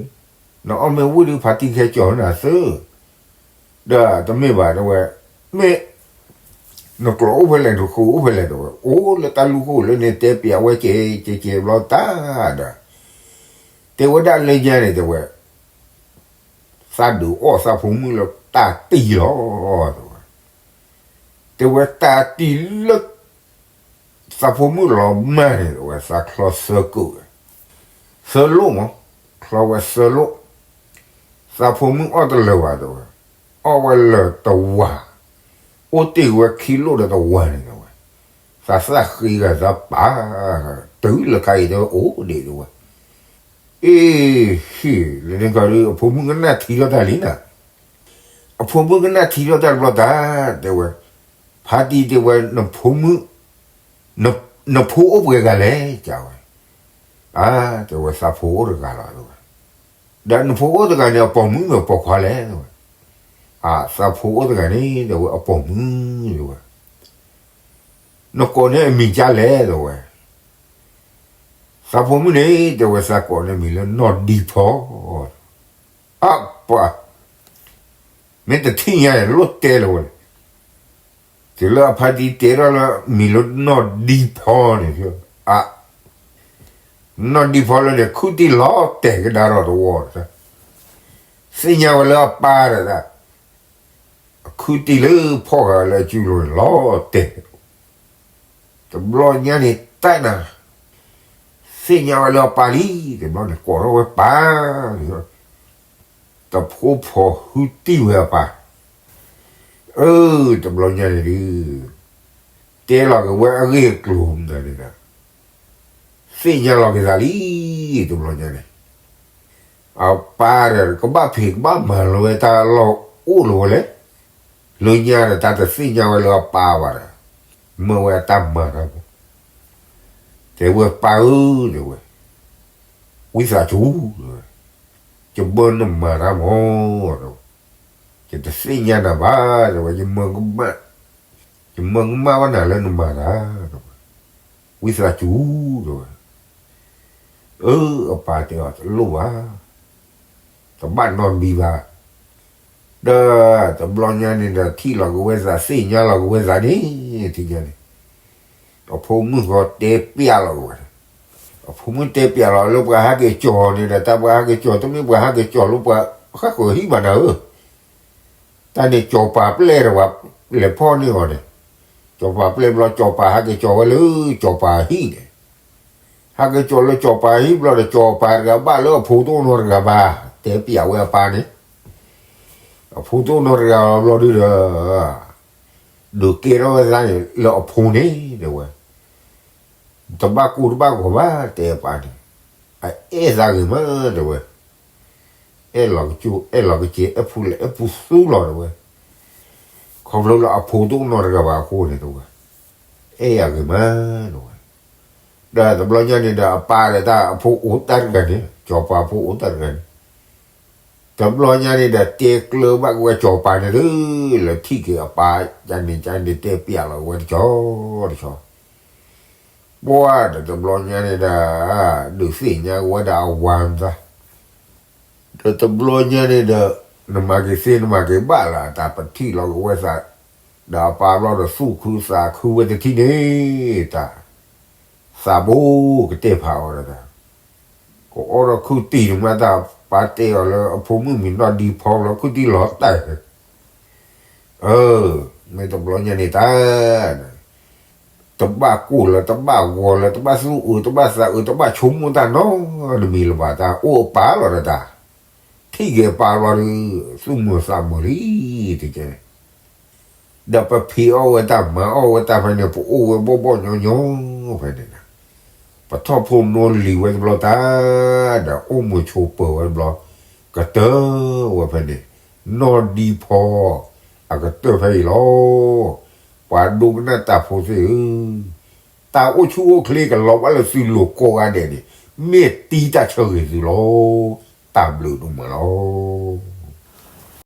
နအီၣ်မ့ၢ်ဝံၤဒုး ဖါတံၢ်ခဲကၠီၤနၤသၢ ဒီးတမ့ၢ်ဘၣ် တဲဝဲ, မ့ၢ် နကျိာ်အိၣ်ဖဲလဲၣ် နဃုာ်အိၣ်ဖဲလဲၣ် တဲဝဲ, အိၣ်လၢတၢ်လူၢ်ခိၣ်လၢန့ၣ် တဲပျးဝဲကဲကဲကဲဘျီတၢ်ဒီး တဲဝဲဒၣ်လၢညါန့ၣ် တဲဝဲ သးဒုးအီၣ်သးဖိမုၣ်လၢတၢ်တံၢ်လီၤ တဲဝဲ, တဲဝဲတၢ်တံၢ်လၢ သးဖိမုၣ်လီၤမၢ်န့ၣ် တဲဝဲ သးချီသၢကိာ်ဝဲ, သၢလိၣ်မး, ချီဝဲသၢလိၣ်, သးဖိမုၣ်အီၣ်တလၢာ်ဘၣ် တဲဝဲ, အီၣ်ဝဲလၢာ်တဝၤ, အိၣ်တ့ၢ်ဝဲခံလိၣ်ဒီးတဝၤန့ၣ် တဲဝဲ, သးသၣ်ဃ့ဂၤသးပာ် တုၤလၢခါအံၤ တဲဝဲ အိၣ်ဒံး တဲဝဲ, အ့ ဟ့ၣ် လၢန့ၣ်ခီဒုး အဖိမုၣ်ကနၣ်ထံထီၣ်တၢ်လံနၤ, အဖိမုၣ်ကနၣ်ထံထီၣ်တၢ်တဘျီတၢ် တဲဝဲ, ဖါတံၢ် တဲဝဲ နဖိမုၣ် နဖိအိၣ်ပှဲၤဂၤလဲၣ် တဲဝဲ, အါ တဲဝဲ သးဖိအိၣ်တဂၤလီၤ တဲဝဲ, ဒီးနဖိအိၣ်တဂၤန့ၣ် အပိာ်မုၣ်မ့ၢ်ပိာ်ခွါလဲၣ် တဲဝဲ, အါ သးဖိအိၣ်တဂၤန့ၣ် တဲဝဲ အပိာ်မုၣ် တဲဝဲ, နကိးန့ၢ်အမံၤကၢ်လဲၣ် တဲဝဲ, သးဖိမုၣ်န့ၣ် တဲဝဲ သးကိးန့ၢ်မံၤလၢနီၢ်ဒံဖီ အပှၤ မ့ၢ်တထံၣ်ညါန့ၣ် လိၣ်တဲလၢၤဝဲလဲၣ်, တုၤလၢအဖါတံၢ်တဲထီၣ်လၢမံၤလၢနီၢ်ဒံဖီန့ၣ် အါ နီၢ်ဒံဖီလၢန့ၣ် ခုၣ်တံၢ်လီၤတဲာ်ကဒါထီၣ်တဝီ သ့ၣ်ညါဝဲလၢအပၢ်ဒီး အခုၣ်တံၢ်လၢဖီၣ်ဃာ်လၢအစုလိၤန့ၣ် လီၤတဲာ်, တဘျီညါန့ၣ်တၢ်နၤ သ့ၣ်ညါဝဲလၢအပၢ်လံ, တဘျီန့ၣ်ကိးထီၣ်ဝဲပၢ်, တဖိဖီၣ်ဟုတံၢ်ဝဲအပၢ်, အၢ တဘျီညါန့ၣ်ဒုး တဲလီၤက့ၤဝဲအဂ့ၢ်အကျိၤမတၤန့ၣ်ဒီး သ့ၣ်ညါလီၤက့ၤသးလံ, တဘျီညါန့ၣ် အပၢ်ဒီးကဘၣ်ဖံးကဘၣ်မၤလီၤဝဲတၢ်လီၢ်အိၣ်လီၤဝဲလဲၣ်, လၢညါဒီးတၢ်တသ့ၣ်ညါဝဲလၢအပၢ်ဘၣ်ဒီး မၢဝဲအတၢ်မၤတၢ်မီၤ, တဲဝဲပၢ်ဧၢ, တဲဝဲ, ဝံသးစူၤ, ယမၢနမၤတၢ်မီၤ, ယတသ့ၣ်ညါနၤဘၣ်, တဲဝဲ, ယမၢကမၣ်ဝဲနၤလၢနမၤတၢ်, ဝံသးစူၤ, တဲဝဲ, အၢ အပၢ်တဲအီၤတလိၣ်ဘၣ်, တဘၣ်နီတမံၤဘၣ်, ဒီးတဘျီညါန့ၣ်ဒီး ထံၣ်လီၤက့ၤဝဲသး သ့ၣ်ညါလီၤက့ၤဝဲသးန့ၣ် ထံၣ်ညါန့ၣ် အဖိမုၣ်ဃီတဲပျးလီၤက့ၤဝဲ, အဖိမုၣ်တဲပျးလီၤလၢပှၤဟးက့ၤကၠီၤန့ၣ်ဒီး တၢ်ပှၤဟးက့ၤကၠီၤ တမ့ၢ်ပှၤဟးက့ၤကၠီၤလၢပှၤဟးဃၢၤဟံၣ်ဘၣ်နၤဧၢ, တၢ်န့ၣ်ကၠီၤပၤပျဲၢ်ဒီးပှၤလဲၤဖီၣ်န့ၢ်အီၤန့ၣ်, ကၠီၤပၤပျဲၢ်ဘျီ ကၠီၤပၤဟံၣ်န့ၣ် ဟဲက့ၤကၠီၤလၢကၠီၤပၤဟံၣ်ဘျီဒီး ကၠီၤပၤတဂၤဘၣ်လၢအဖိတအိၣ်နီတဂၤဘၣ်, တဲပျးဝဲအပၢ်န့ၣ်, အဖိတအိၣ်နီတဂၤဘျီဒုဒီး ဒုးကဲထီၣ်ဝဲသးန့ၣ်လၢအဖိန့ၣ် တဲဝဲ, တဘၣ်ကိၢ်တဘၣ်ဂီၤဘၣ် တဲအပၢ်န့ၣ်, အအဲၣ်သးဂ့ၤမး တဲဝဲ, အဲၣ်လီၤကစူ အဲၣ်လီၤကစ့ အဲၣ်ဖူလဲၣ် အဲၣ်ဖူသူလီၤ တဲဝဲ, ခီဖျိလၢအဖိတအိၣ်နီတဂၤဘၣ်အဃိန့ၣ် တဲဝဲ, အဲၣ်ယၤဂ့ၤမး တဲဝဲ, ဒီးတဘျီညါန့ၣ်ဒီး အပၢ်ဒီးတၢ်အဖိအိၣ်တၢ်တဂၤန့ၣ် ကၠီၤပၤဖိအိၣ်တၢ်တဂၤန့ၣ်, တဘျီညါန့ၣ်ဒီး တဲကျၢၤဘၣ်က့ၤဝဲကၠီၤပၤန့ၣ်လၢ လၢထံၣ်က့ၤအပၢ် ကန့ၣ်ကန့ၣ် တဲပျးလီၤက့ၤဝဲတကၠီတကၠီ, ပှၢ်ဒီးတဘျီညါန့ၣ်ဒီး ဒုးသ့ၣ်ညါက့ၤဝဲဒၣ်အဝၤမတၤ, ဒီးတဘျီညါန့ၣ်ဒီး နမၤက့ၤသ့နမၤက့ၤဘၣ်လၢတၢ်ပထံၣ်လီၤကဝဲသး, ဒီးအပၢ်ဘျီဒီးသူၣ်ခုသးခုဝဲတထံၣ်န့ၣ်တၢ်, သးဘိကတဲဖးအီၤဒီးတၢ်, ကအီဒီးခုၣ်တံၢ်န့ၣ်မးတၢ်, ပၢ်တဲအီၤလၢအဖိမုၣ်မံၤနီၢ်ဒံဖီလီၤ ခုၣ်တံၢ်လီၤတၢ် အၢ, မ့ၢ်တဘျီညါန့ၣ်တၢ်, တဘၣ်ကိၢ်လၢၤ တဘၣ်ဂီၤလၢၤ တဘၣ်သူၣ်အုး တဘၣ်သးအုး တဘၣ်ဆိကမိၣ်တၢ်နီတမံၤလၢၤဘၣ်တၢ် အိၣ်အပၢ်လီၤဒီးတၢ်, ထံၣ်က့ၤအပၢ်ဘျီဒီး သူၣ်မုာ်သးမုာ်လံ, တကဲ ဒီးပဖံးအီၣ်ဝဲတၢ်မၤအီၣ်ဝဲတၢ်ဖဲန့ၣ် ပအိၣ်ဝဲဘီၣ်ဘီၣ်ညီညီဖဲန့ၣ်, ပထီၣ်ဖိနီလံၤဝဲတဘျီတၢ်, ဒီးအိၣ်မုာ်ဆိးပၢၤဝဲတဘျီ, ကတၢၢ်ဝဲဖဲန့ၣ်, နီၢ်ဒံဖီ, အကတၢၢ်ဖဲအံၤလီၤ, ပှၤဒိကနၣ်တၢ်ဖိသ့ၣ်ဧၢ, တၢ်အိၣ်ဆူၣ်အိၣ်ချ့ကလီၤဘၣ်လၢသုလိၤကိးဂၤဒဲးန့ၣ်, မ့ၢ်တံတၢ်ဆၢဂ့ၤသုလီၤ, တၢ်ဘျုးဒိၣ်မးလီၤ.